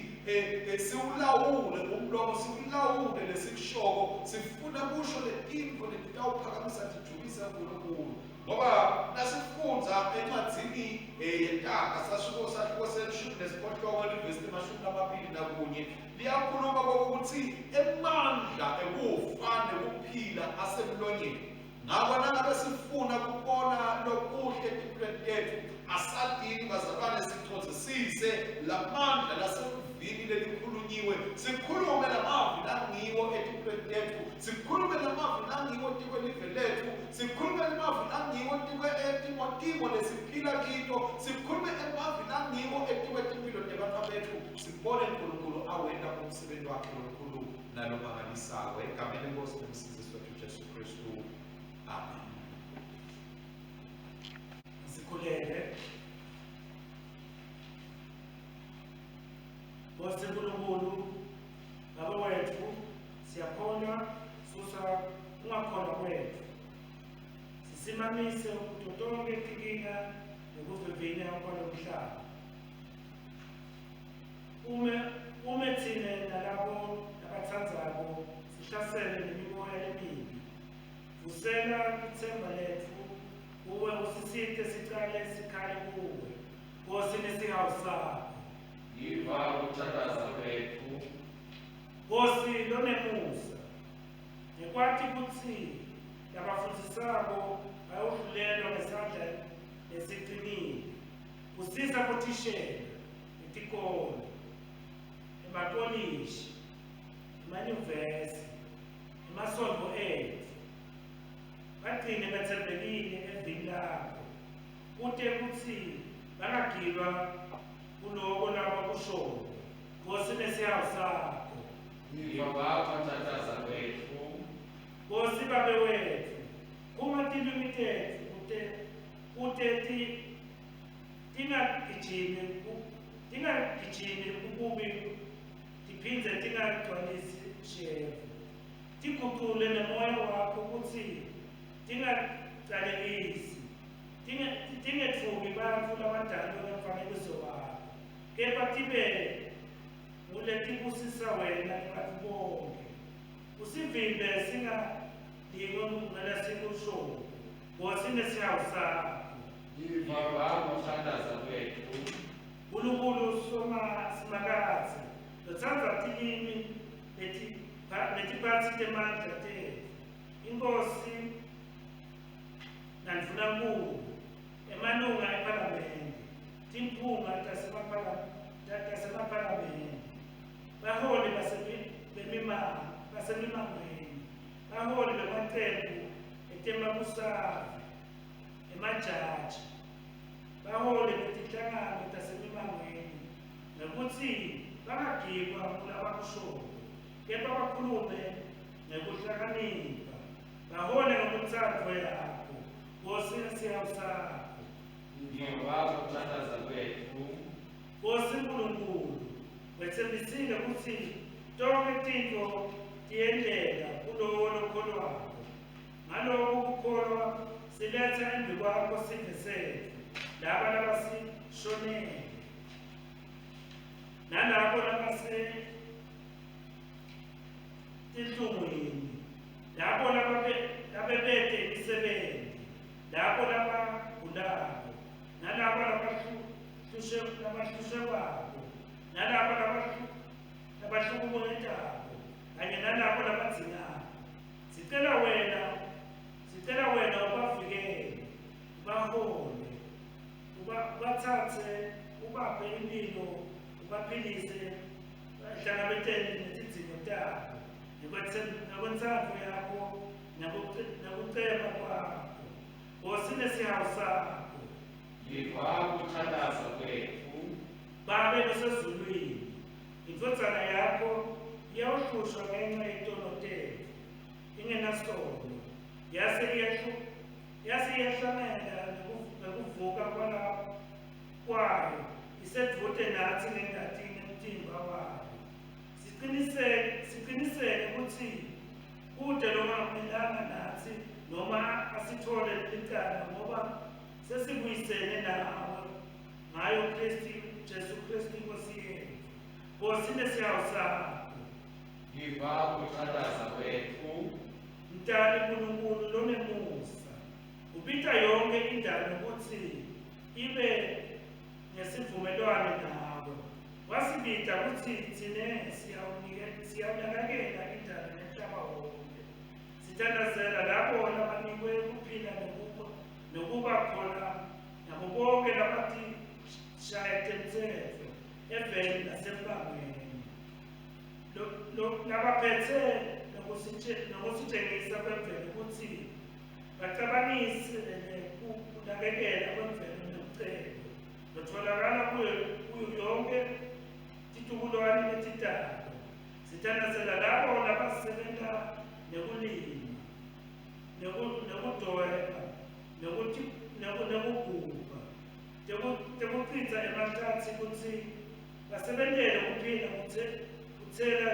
siwulawule umlomo, siwulawule lesikushoko, sifuna kusho letintfo letitawuphakamisa tijulise uNkulunkulu. Ngoba nasifundza encwadzini yeTaga sahluko 18 livesi 21 liyakhuluma kokuthi emandla ekufa nekuphila asemlonyeni. Ngako nangabe sifuna kubona lokuhle etimpilweni tethu, asadini bazalwane sicondzisise lamandla lasemvini lelikhulunyiwe, sikhulume lamavi langiwo etimpilweni tethu, sikhulume lamavi langiwo tikwelive lethu, sikhulume emavi langiwo tikwe timo lesiphila kito, sikhulume emavi langiwo etikwetimpilo tebantfu bethu, sibone uNkulunkulu awenta umsebenzi wakhe lomkhulu nalomangalisako. Egameni leNkosi nemsindzisi wethu Jesu Kristu, amen. Sikhuleke. Nkosi Nkulunkulu, Baba wethu, siyakholwa, susa kungakholwa kwethu, sisimamise kuto tonke tinkinga nekuvivinya kwalomhlaba. Ume tsine nalabo labatsandzako, sihlasele nemimoya lemibi. Vusela litsemba letfu kuwe, usisite sicale sikhale kuwe. Nkosi nesihawu sakho. Yiva kuthandaza kwetfu. Nkosi lonemusa, ngekwati kutsi labafundzisako Bayawuhlulelwa ngesandla lesicinile. Kusisa bothishela, etikolo, emakolishi, emanyuvesi, emasontfo etfu. Bagcine betsembekile evini lakho, kute kutsi bangagilwa kuloko labakushoko. Nkosi nesihawu sakho. Yiva kuthandaza kwetfu. Nkosi Babe wetfu, khunga tilwimi tetfu kute kute ti tingagijimi tingagijimi kububi tiphindze tingagcwalisi shevu. Tigucule nemoya wakho kutsi tingacalekisi, tingetfuki bantfu labadalwe ngemfanekiso wakho, kepha tibe nguletibusisa wena nebantfu bonkhe. Usivimbe singalingwa ngalesikushoko, Nkosi nesihawu sakho. Yiva kuthandaza kwetfu. Nkulunkulu Soma Simakadze, lotsandza tilimi netiphatsi temandla tetfu, iNkhosi naNdvunankulu, emalunga ePhalamende, timphunga tasemaphalamende, baholi basemimangweni, baholi bemacembu etemabusave, emajaji, baholi betinhlangano tasemimangweni, ngekutsi bangagilwa kulabakushoko, kepha bakhulume ngekuhlakanipha, bahole ngekutsandvo yakho, Nkosi nesihawu sakho. Yiva kuthandaza kwetfu. Nkosi Nkulunkulu, wetsembisile kutsi tonkhe tintfo tiyenteka kulowo lokholwako. Ngaloku kukholwa siletsa embikwakho sive setfu, laba labasishonele, nalabo labasetinhlungwini, labo labebete imisebenti, labo labagulako, nalabo labahlushwako, nalabo labahlukunyetwako, kanye nalabo labadzingako. Sicela wena, sicela wena ubavikele, ubahole, ubathathe, ubaphe imphilo, ubaphilise, bahlangabetene netidzingo tabo, ngekwentsandvo yakho, nekuceba kwakho. Nkosi nesihawu sakho. Yiva kuthandaza kwetfu. Babe losezulwini, indvodzana yakho iyawuhlushwa ngenca yetono tetfu, ingenasono, yase iyahlangela ngekuvuka kwayo, isedvute natsi ngengati nemtimba wayo. Siciniseke kutsi kute longamelana natsi noma asithole licala, ngoba sesibuyisene nawe ngayo Kristu Jesu Kristu Inkosi yetfu. Nkosi nesihawu sakho. Yiva kuthandaza kwetfu. Mdali Nkulunkulu lonemusa, ubita yonke indalo kutsi ibe nesivumelwano nawe. Wasibita kutsi tsine siyawunakekela indalo nemhlaba wonke. Sithandazela labo labanikwe kuphila nokuba khona nabo bonke labatishaya temtsetfo eveni nasembangweni, labaphetse nokusitshengisa kwemvelo kutsi bacabangise kunakekela kwemvelo nemcebo lotfolakala kuyo yonke titukulwane letitako. Sithandazela labo labasebenta nekulima, nekudweba, nekugubha, tekucitsa emahlatsi kutsi basebentele kuphila kutsela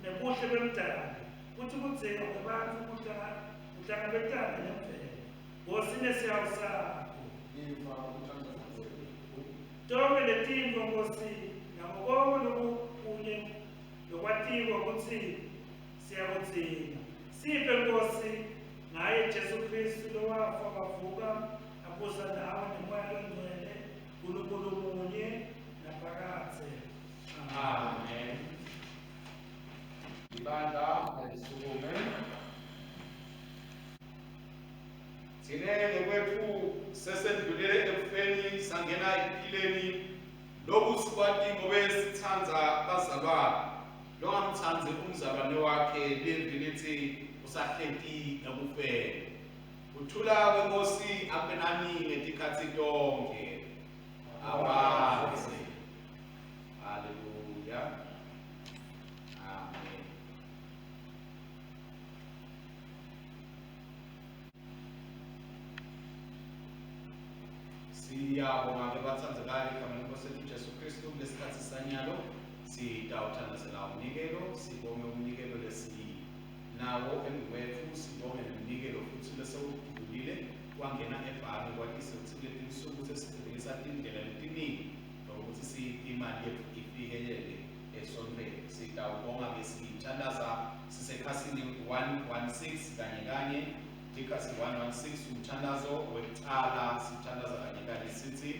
nebuhle bemdali, kutsi kudzinga kwebantfu kuhlangabetane nemvelo. Nkosi nesihawu sakho. Yiva kuthandaza kwetfu. Tonkhe letintfo Nkosi, nako konke lokunye lokwatiwa kutsi siyakudzinga, siphe Nkosi ngaye Jesu Kristu lowafa wavuka abusa nawe nemoya longcwele, Nkulunkulu munye naphakadze. Amen. Ibandla alisukume. Thine ngekwetfu sesendlulele ekufeni sangena ekuphileni. Loku sikwati ngobe sitsandza bazalwane. Longamtsandzi umzalwane wakhe livi litsi usahleti ekufeni. Kuthula kweNkhosi akube nani ngetikhatsi tonkhe. Amen. Haleluya. Amen. Siyabonga ke batsandzekayo egameni lenkosi yethu Jesu Kristu kulesikhatsi sanyalo sitawuthandazela umnikelo sibonge umnikelo lesinawo embikwetfu sibonge nemnikelo futsi lesewudlulile wangena ebhange kwatise kutsi kuletinsuku sesisebenzisa tindlela letiningi lokuthi imali yetfu ifikelele esontfweni sitawubonga ke sithandaza sisekhasini 116 kanye kanye ikhasi 116 umthandazo wekucala sithandaza kanye kanye sithi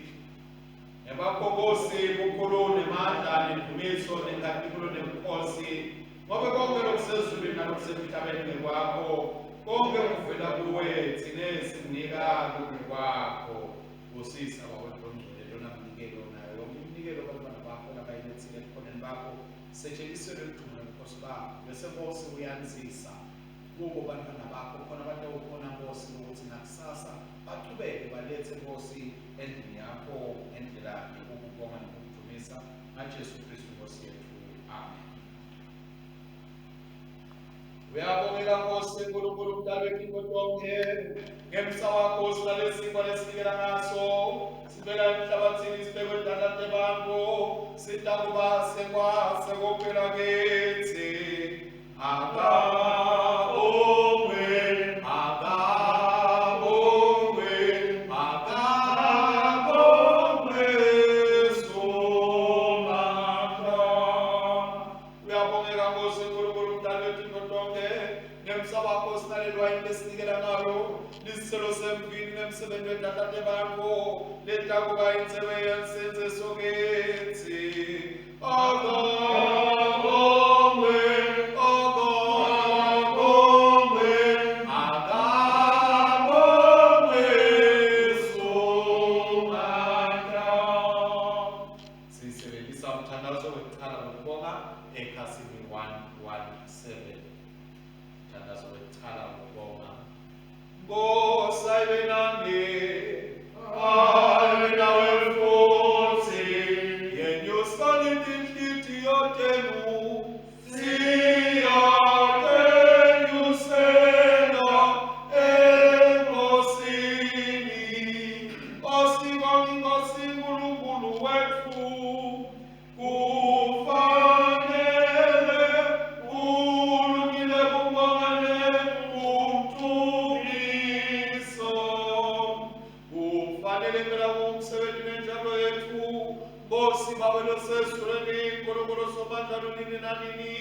Ngebakho Nkosi bukhulu nemandla nendumiso nenkhatimulo nebukhosi ngobe konke lokusezulwini nalokusemhlabeni ngekwakho konke kuvela kuwe tsine sikunika kungekwakho busisa baba longcwele lona mnikelo nayo yonke iminikelo bantwana bakho labayiletsile ebukhoneni bakho setshentiselwe ludumo lobukhosi bakho bese Nkosi uyandzisa kubo bantwana bakho khona batewukhona Nkosi ukuthi nakusasa bachubeke baletse Nkosi endlini yakho ngendlela yekukubonga nekukudumisa ngaJesu Kristu Nkosi yethu amen. Uyabongeka Nkosi Nkulunkulu mdali wetintfo tonkhe ngemsa wakho sinalesinkwa lesinikela ngaso sivela emhlabathini sibekwe tandla tebantfu sitakuba sekwasekophela kitsi akabongwe akabongwe akabongwe Somandla. Uyabongeka Nkosi Nkulunkulu mdali wetintfo tonkhe ngemsa wakho sinalelwayini lesinikela ngalo lisiselo semvini nemsebenzi wetandla tebantfu letakuba intsebe yensindziso kitsi. Akabongwe akabongwe akabongwe Somandla. Sisebenzisa umthandazo wekucala wekubonga ekhasini 117. Umthandazo wekucala wekubonga. Nkosi ayibe nani, ayibe nawe futhi, yenyusani tinhlitiyo tenu, siyatenyusela eNkosini. Asibonge iNkosi uNkulunkulu wetfu, kufanele kulungile kubonga nekumdumisa. Kufanele impela kuwumsebenzi nenjabulo yetfu Nkosi Babe losezulwini Nkulunkulu Somandla nonini nanini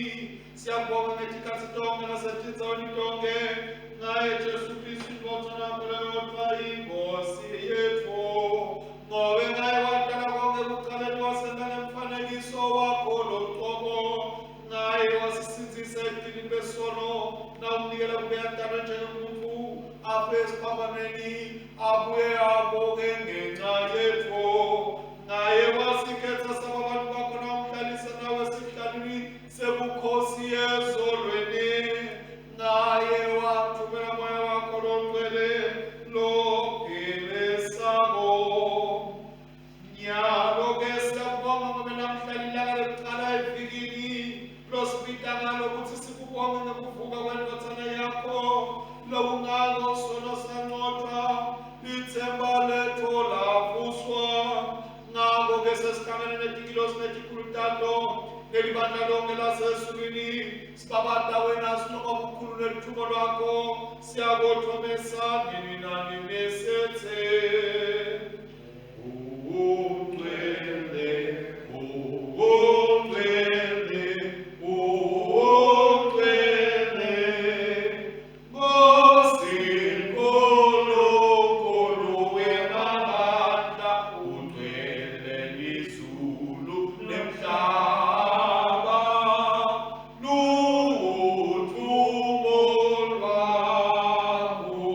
siyabonga ngetikhatsi tonkhe nasetindzaweni tonkhe ngaye Jesu Kristu indvodzana yakho leyodvwa iNkhosi yetfu ngobe ngaye wadala konke ekucaleni wasenta ngemfanekiso wakho locobo ngaye wasisindzisa ebudilini besono nawumnikela kube atalwe njengemuntfu afe esiphambanweni abuye avuke ngenxa yetfu ngaye wasikhetsa saba bantu bakho nawumhlalisa nawe esihlalweni sebukhosi ezolweni ngaye wathumela moya wakho longcwele lophilisako. Nyalo-ke siyakubonga ngobe namhla lilanga lekucala evikini losibita ngalo kutsi sikubonge ngekuvuka kwendvodzana yakho lokungako sono sanqotshwa litsemba letfu lavuswa. Ngako-ke sesihlangene netingilosi netikhulu tato nelibandla lonke lasezulwini sibabata wena sinoma bukhulu nelithumo lwakho siyakothomesa nini nanini sethe Ungcwele, ungcwele, ungcwele, Nkosi Nkulunkulu wemabandla, ungcwele lizulu nemhlaba, luthumo lwakho.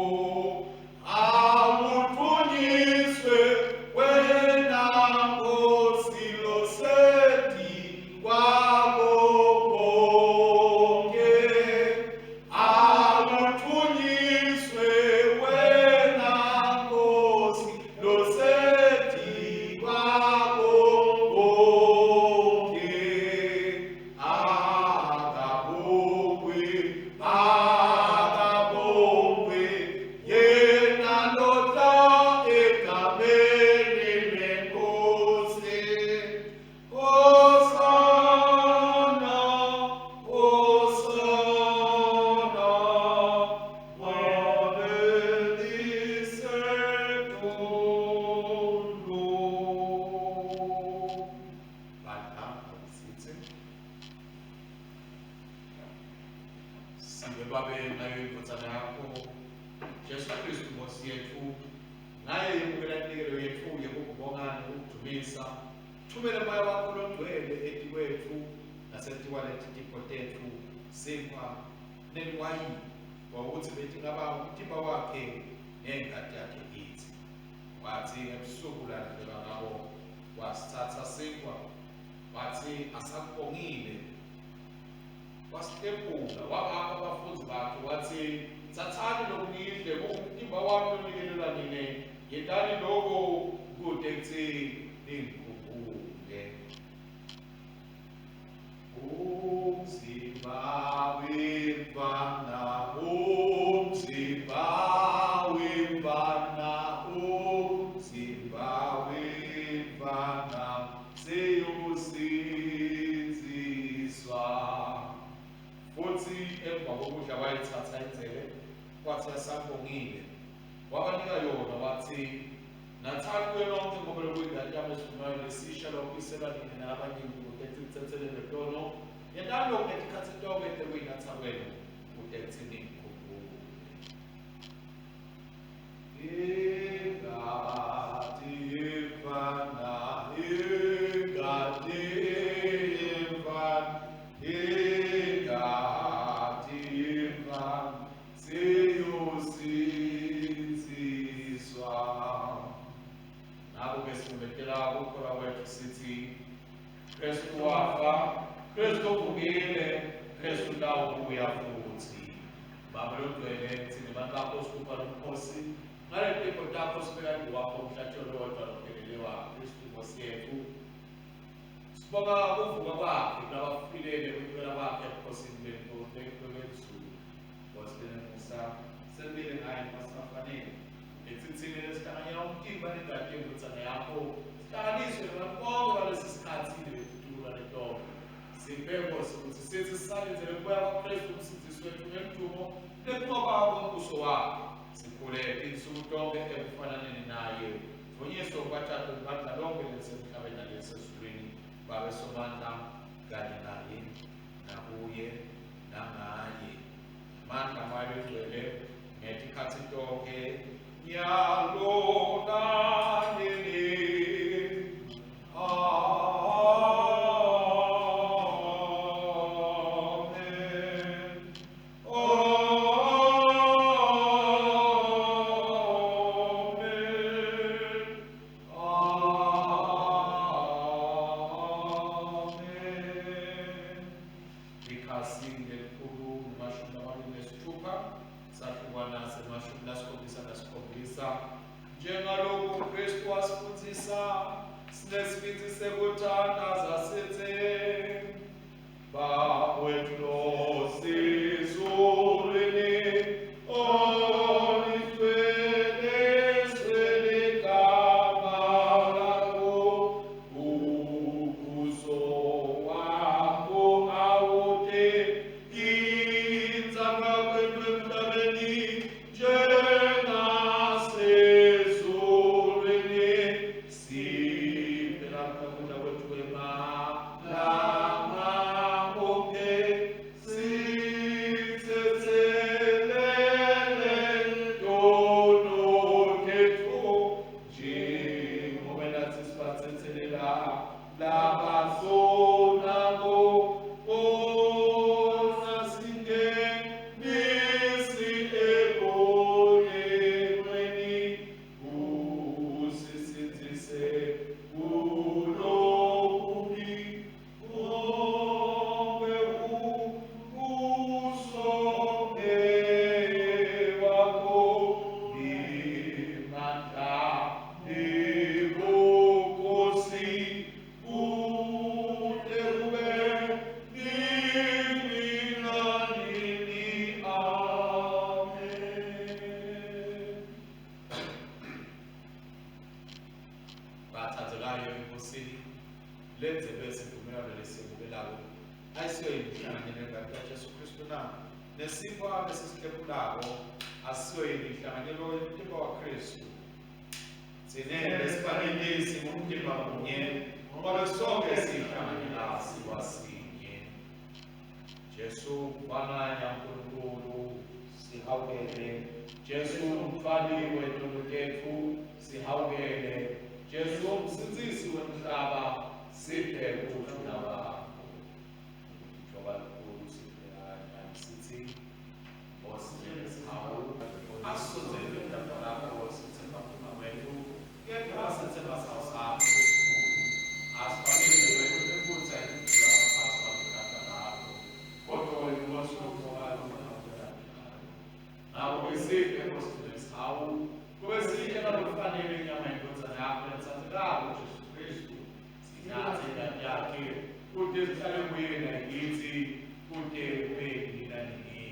Indvodzana yakho Jesu Kristu Nkosi yetfu, ngaye yemukela iminikelo yetfu yekukubonga nekukudvumisa. Thumela Moya wakho loNgcwele etikwetfu nasetikwaleti tipho tetfu, sinkhwa neliwayini, kwakutsi betingaba ngumtimba wakhe nengati yakhe kitsi. Watsi ebusuku ladlelwa ngabo, wasitsatsa sinkhwa, watsi asakubongile, Wasihlephula, wabapha bafundzi bakhe, watsi, Tsatsani loku nidle, kungumtimba wami lonikelelwa nine, yentani loku kute kutsi ningikhumbule. Umzimba wemfana, umzimba wemfana, umzimba wemfana, Siyosindziswa. Futhi emva kokudla wayithatha indzebe, kwathi esabongile, wabanika yona, wathi, Nathani kuyo nonke, ngoba lokuyingati yami esivumelwaneni lesisha, lokuyiselwa nina nalabanyenti kute titsetselelwe tono. Yentani lokhu ngetikhatsi tonkhe tekuyinatsa kwenu, kute kutsi ningikhumbule. Ingati yemfana, ingati yemfana, ingati yemfana, siyosindziswa. Ngakho-ke sivumetela ukukholwa kwethu sithi Kristu wafa, Kristu uvukile, Kristu utawubuya futhi. Baba longcwele, thina bantu bakho sigubha lomkhosi ngaletifo takho sibeka wakho umhlatshelo lowodwa lophelele waKristu Nkosi yethu. Sibonga kuvuka kwakhe kulabafile nekwenyukela kwakhe ebukhosini belizulu. Nkosi lenemusa, sembile ngaye noma singafanele. Etsitsini lesihlanganyela umtimba nengati yendvodzana yakho, sihlanganiswe nabantu bonke balesi sikhathi nebetitukulwane tonke. Siphe, Nkosi, kutsi sitsi sisalindzele kubuya kwaKristu uMsindzisi wetfu ngeludumo nekuncoba kwembuso wakhe, sikhule tinsuku tonkhe ekufananeni naye. Dvunyiswe kubathathu libandla lonkhe lelisemhlabeni nalelisezulwini, Babe Somandla, kanye naye, nakuye, nangaye. Mandla Moya Longcwele, ngetikhatsi tonkhe, nyalo nanini. Amen. Amen. Amen. Likhasi lelikhulu 26 sahlukwana se-77. Njengaloku Kristu wasifundzisa, sinesibindzi sekuthandaza sithi, Baba wethu losezulwini, olingcwelezwe ligama lakho, umbuso wakho awute, intsandvo yakho emhlabeni njengasezulwini. Siphe lapha kudla kwethu kwemalanga onke, sithethelele tono tetfu, njengoba nathi sibathethelela labasonako, ungasingenisi ekulingweni, usisindzise kulokubi. Ngobe umbuso ngewakho, nemandla, nebukhosi, kute kube nini nanini. Amen. Bathandekayo eNkosini, lendzebe yesivumelwano lesiyemukelako ayisiyo yini inhlanganyelo yengati kaJesu Kristu na? Nesinkwa lesisihlephulako asisiyo yini inhlanganyelo yemtimba waKristu? Tsine lesibanengi singumtimba munye, ngoba sonke sihlanganyela sinkwa sinye. Jesu, Mfana yaNkulunkulu. Sihawukele. Jesu umfali wetono tetfu, sihawukele. Jesu umsindzisi wemhlaba, siphe kuthula kwakho. Ngithoba kakhulu siphela sithi Nkosi sihawu asisondzele lapha lapho sithemba phuma kwethu kepha sithemba sawo sakho lesikhulu asifanele wethu ekutha indlela phasi kwakho lapho kodwa wena Nkosi ukhokalo ngakho besiphe Nkosi sihawu kube sihle ngalokufanele inyama yendvodzana yakho letsandzekako Jesu Kristu sinathe ingati yakhe kute sihlale kuye nakithi kute kube nini nanini.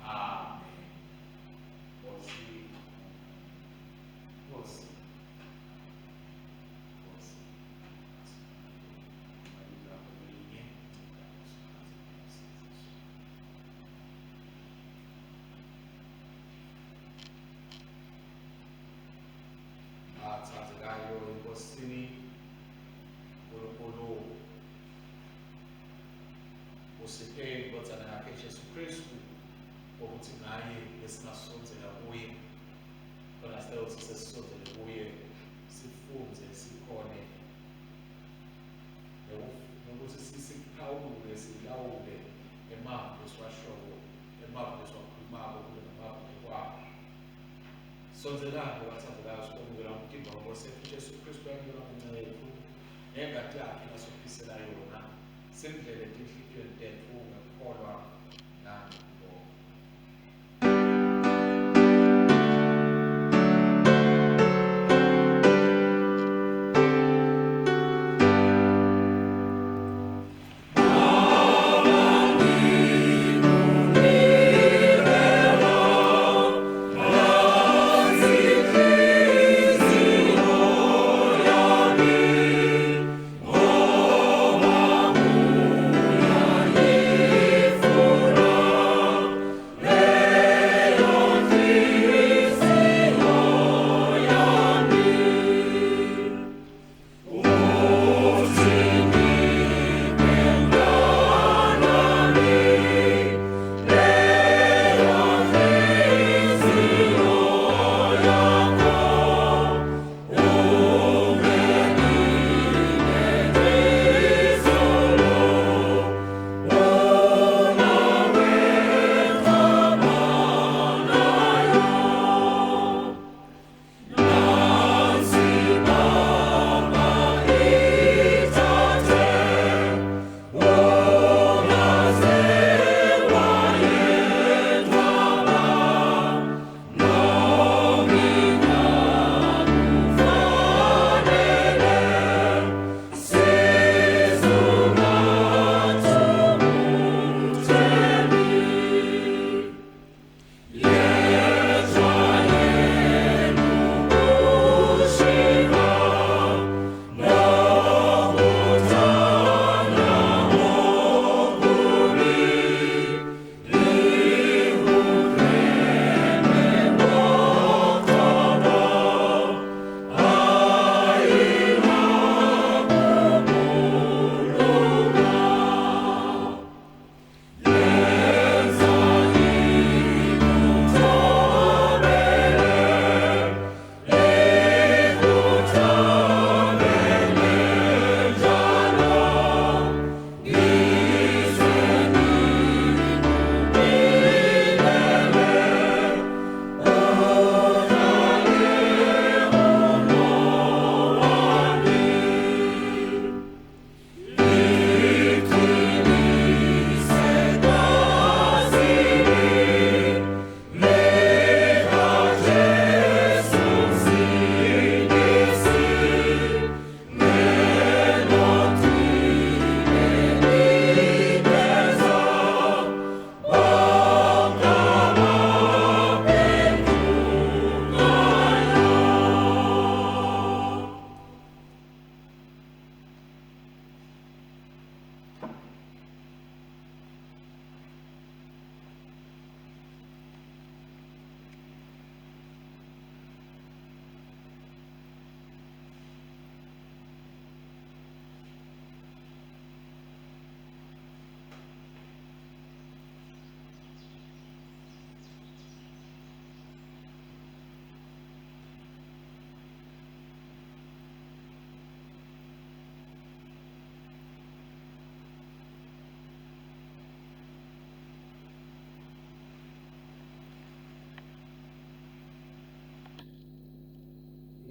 Amen. Nkosi, Nkosi, Nkosi, Bathandekayo eNkosini uNkulunkulu usiphe indodana yakhe Jesu Kristu ukuthi ngaye besingasondzela kuye khona sewuthi sesisondzele kuye sifunze sikhone nokuthi sisiphawule silawule emavi lesiwashoko emavi lesiwakhulumako kube namavi ekwakho. Sondzelani bathandekayo sikwamukela umtimba weNkosi yethu Jesu Kristu yanikela ngenxa yethu nengati yakhe lasophisela yona simdlele etinhlitiyweni tetfu ngekukholwa nangekubonga.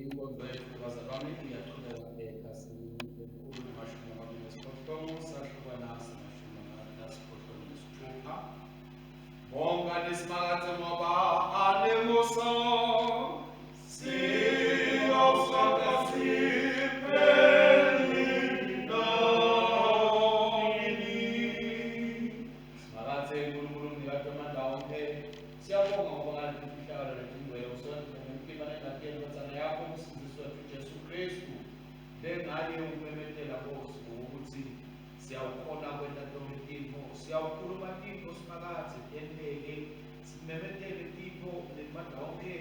Inkonzo yethu bazalwane iyaqhubeka ekhasini elikhulu namashumi amabili nesiphohlongo sahlukana samashumi lasiphohlongo nesithupha. Bonga lisimakadze ngoba anemusa. Siyosaka sipheli nanini. Simakadze Nkulunkulu mnikati wamandla onke, siyabonga ngoba ngaleti mfihlakalo letingcwele usondle ngemtimba nengati yendvodzana yakho umsindzisi wetfu Jesu Khristu. Lengaye ukumemetela Nkosi ngokuthi siyawukhona kwenta tonkhe tintfo, siyawukhuluma tintfo Simakadze tenteke, simemetele tintfo nemandla onke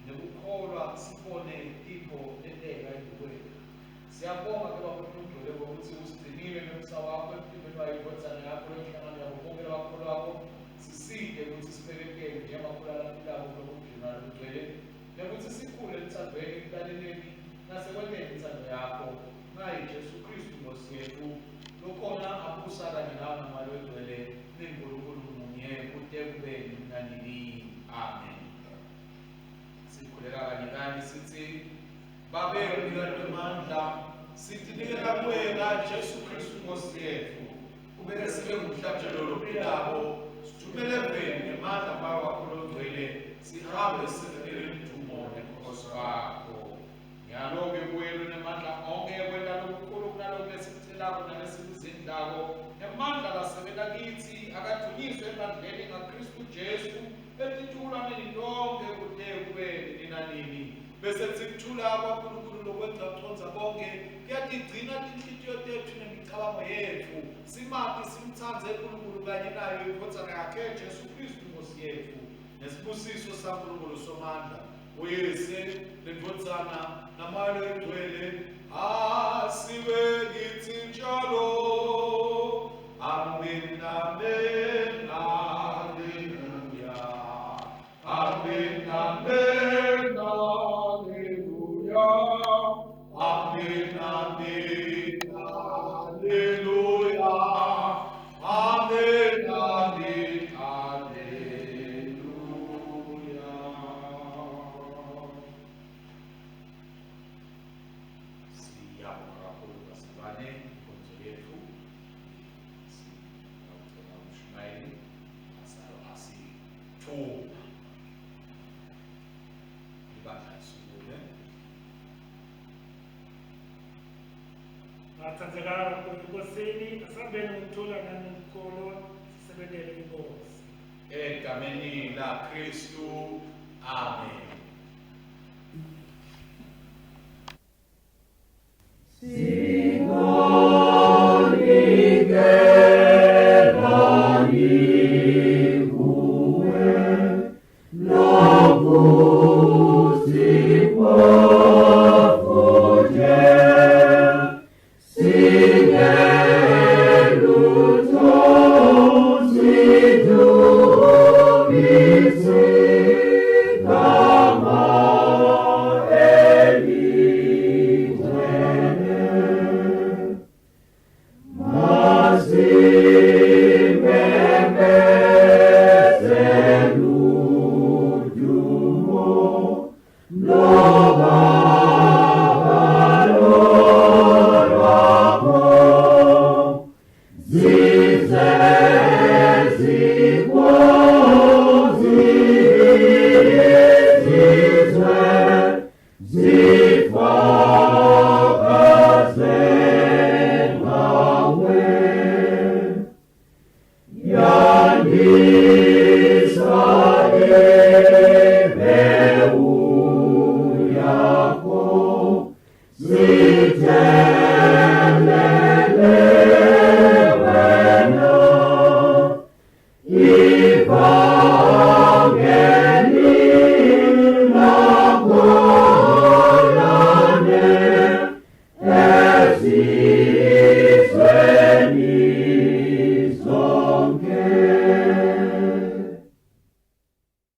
nekukholwa sibone tintfo tenteka embikwetfu. Siyabonga ke Baba Longcwele ngokuthi usigcinile ngemsa wakho emtimbeni wayo indvodzana yakho lenhlangano yabo bonke labakholwako. Sisite kutsi sibeketele njengakhula laphilako kulobudlelwane lobugcwele nekuthi sikhule eluthandweni, ekulaleleni nasekwenteni intsando yakho. Ngaye Jesu Khristu Nkosi yetfu lokhona abusa kanye nawe naMoya Longcwele ninguNkulunkulu munye kute kube nini nanini. Amen. Sikhuleka kanye kanye sithi Babe mnikati wemandla sitinikela kuwe ngaJesu Khristu Nkosi yetfu kumele sibe ngumhlatshelo lophilako sithumele eveni ngemandla Moya wakho longcwele sihambe sivele ludumo nebukhosi bakho. Nyalo-ke kuye lonemandla onke ekwenta lokukhulu kunaloku lesikucelako nalesikuzindlako nemandla lasebenta kitsi akadvunyiswe ebandleni ngaKhristu Jesu etitukulwaneni tonkhe kute kube nini nanini. Bese sikuthula kwaNkulunkulu lokwengca kucondza konke kuyatigcina tinhlitiyo tetfu nemicabango yetfu simati simtsandze uNkulunkulu kanye nayo indvodzana yakhe Jesu Khristu Nkosi yetfu. Nesibusiso saNkulunkulu Somandla uyise nendvodzana naMoya Loyingcwele asibe kitsi njalo. Amen, amen, hallelujah. Amen, amen, hallelujah. Amen, amen, hallelujah. Amen, amen, hallelujah. Siyabonga kakhulu bazalwane inkonzo yethu. Siyawucela umshumayeli asalo asithuma. Ibandla lisukume. Bathandzekako eNkosini, asambeni ngikuthula nangikukholwa sisebentele iNkosi. Egameni la Kristu. Amen.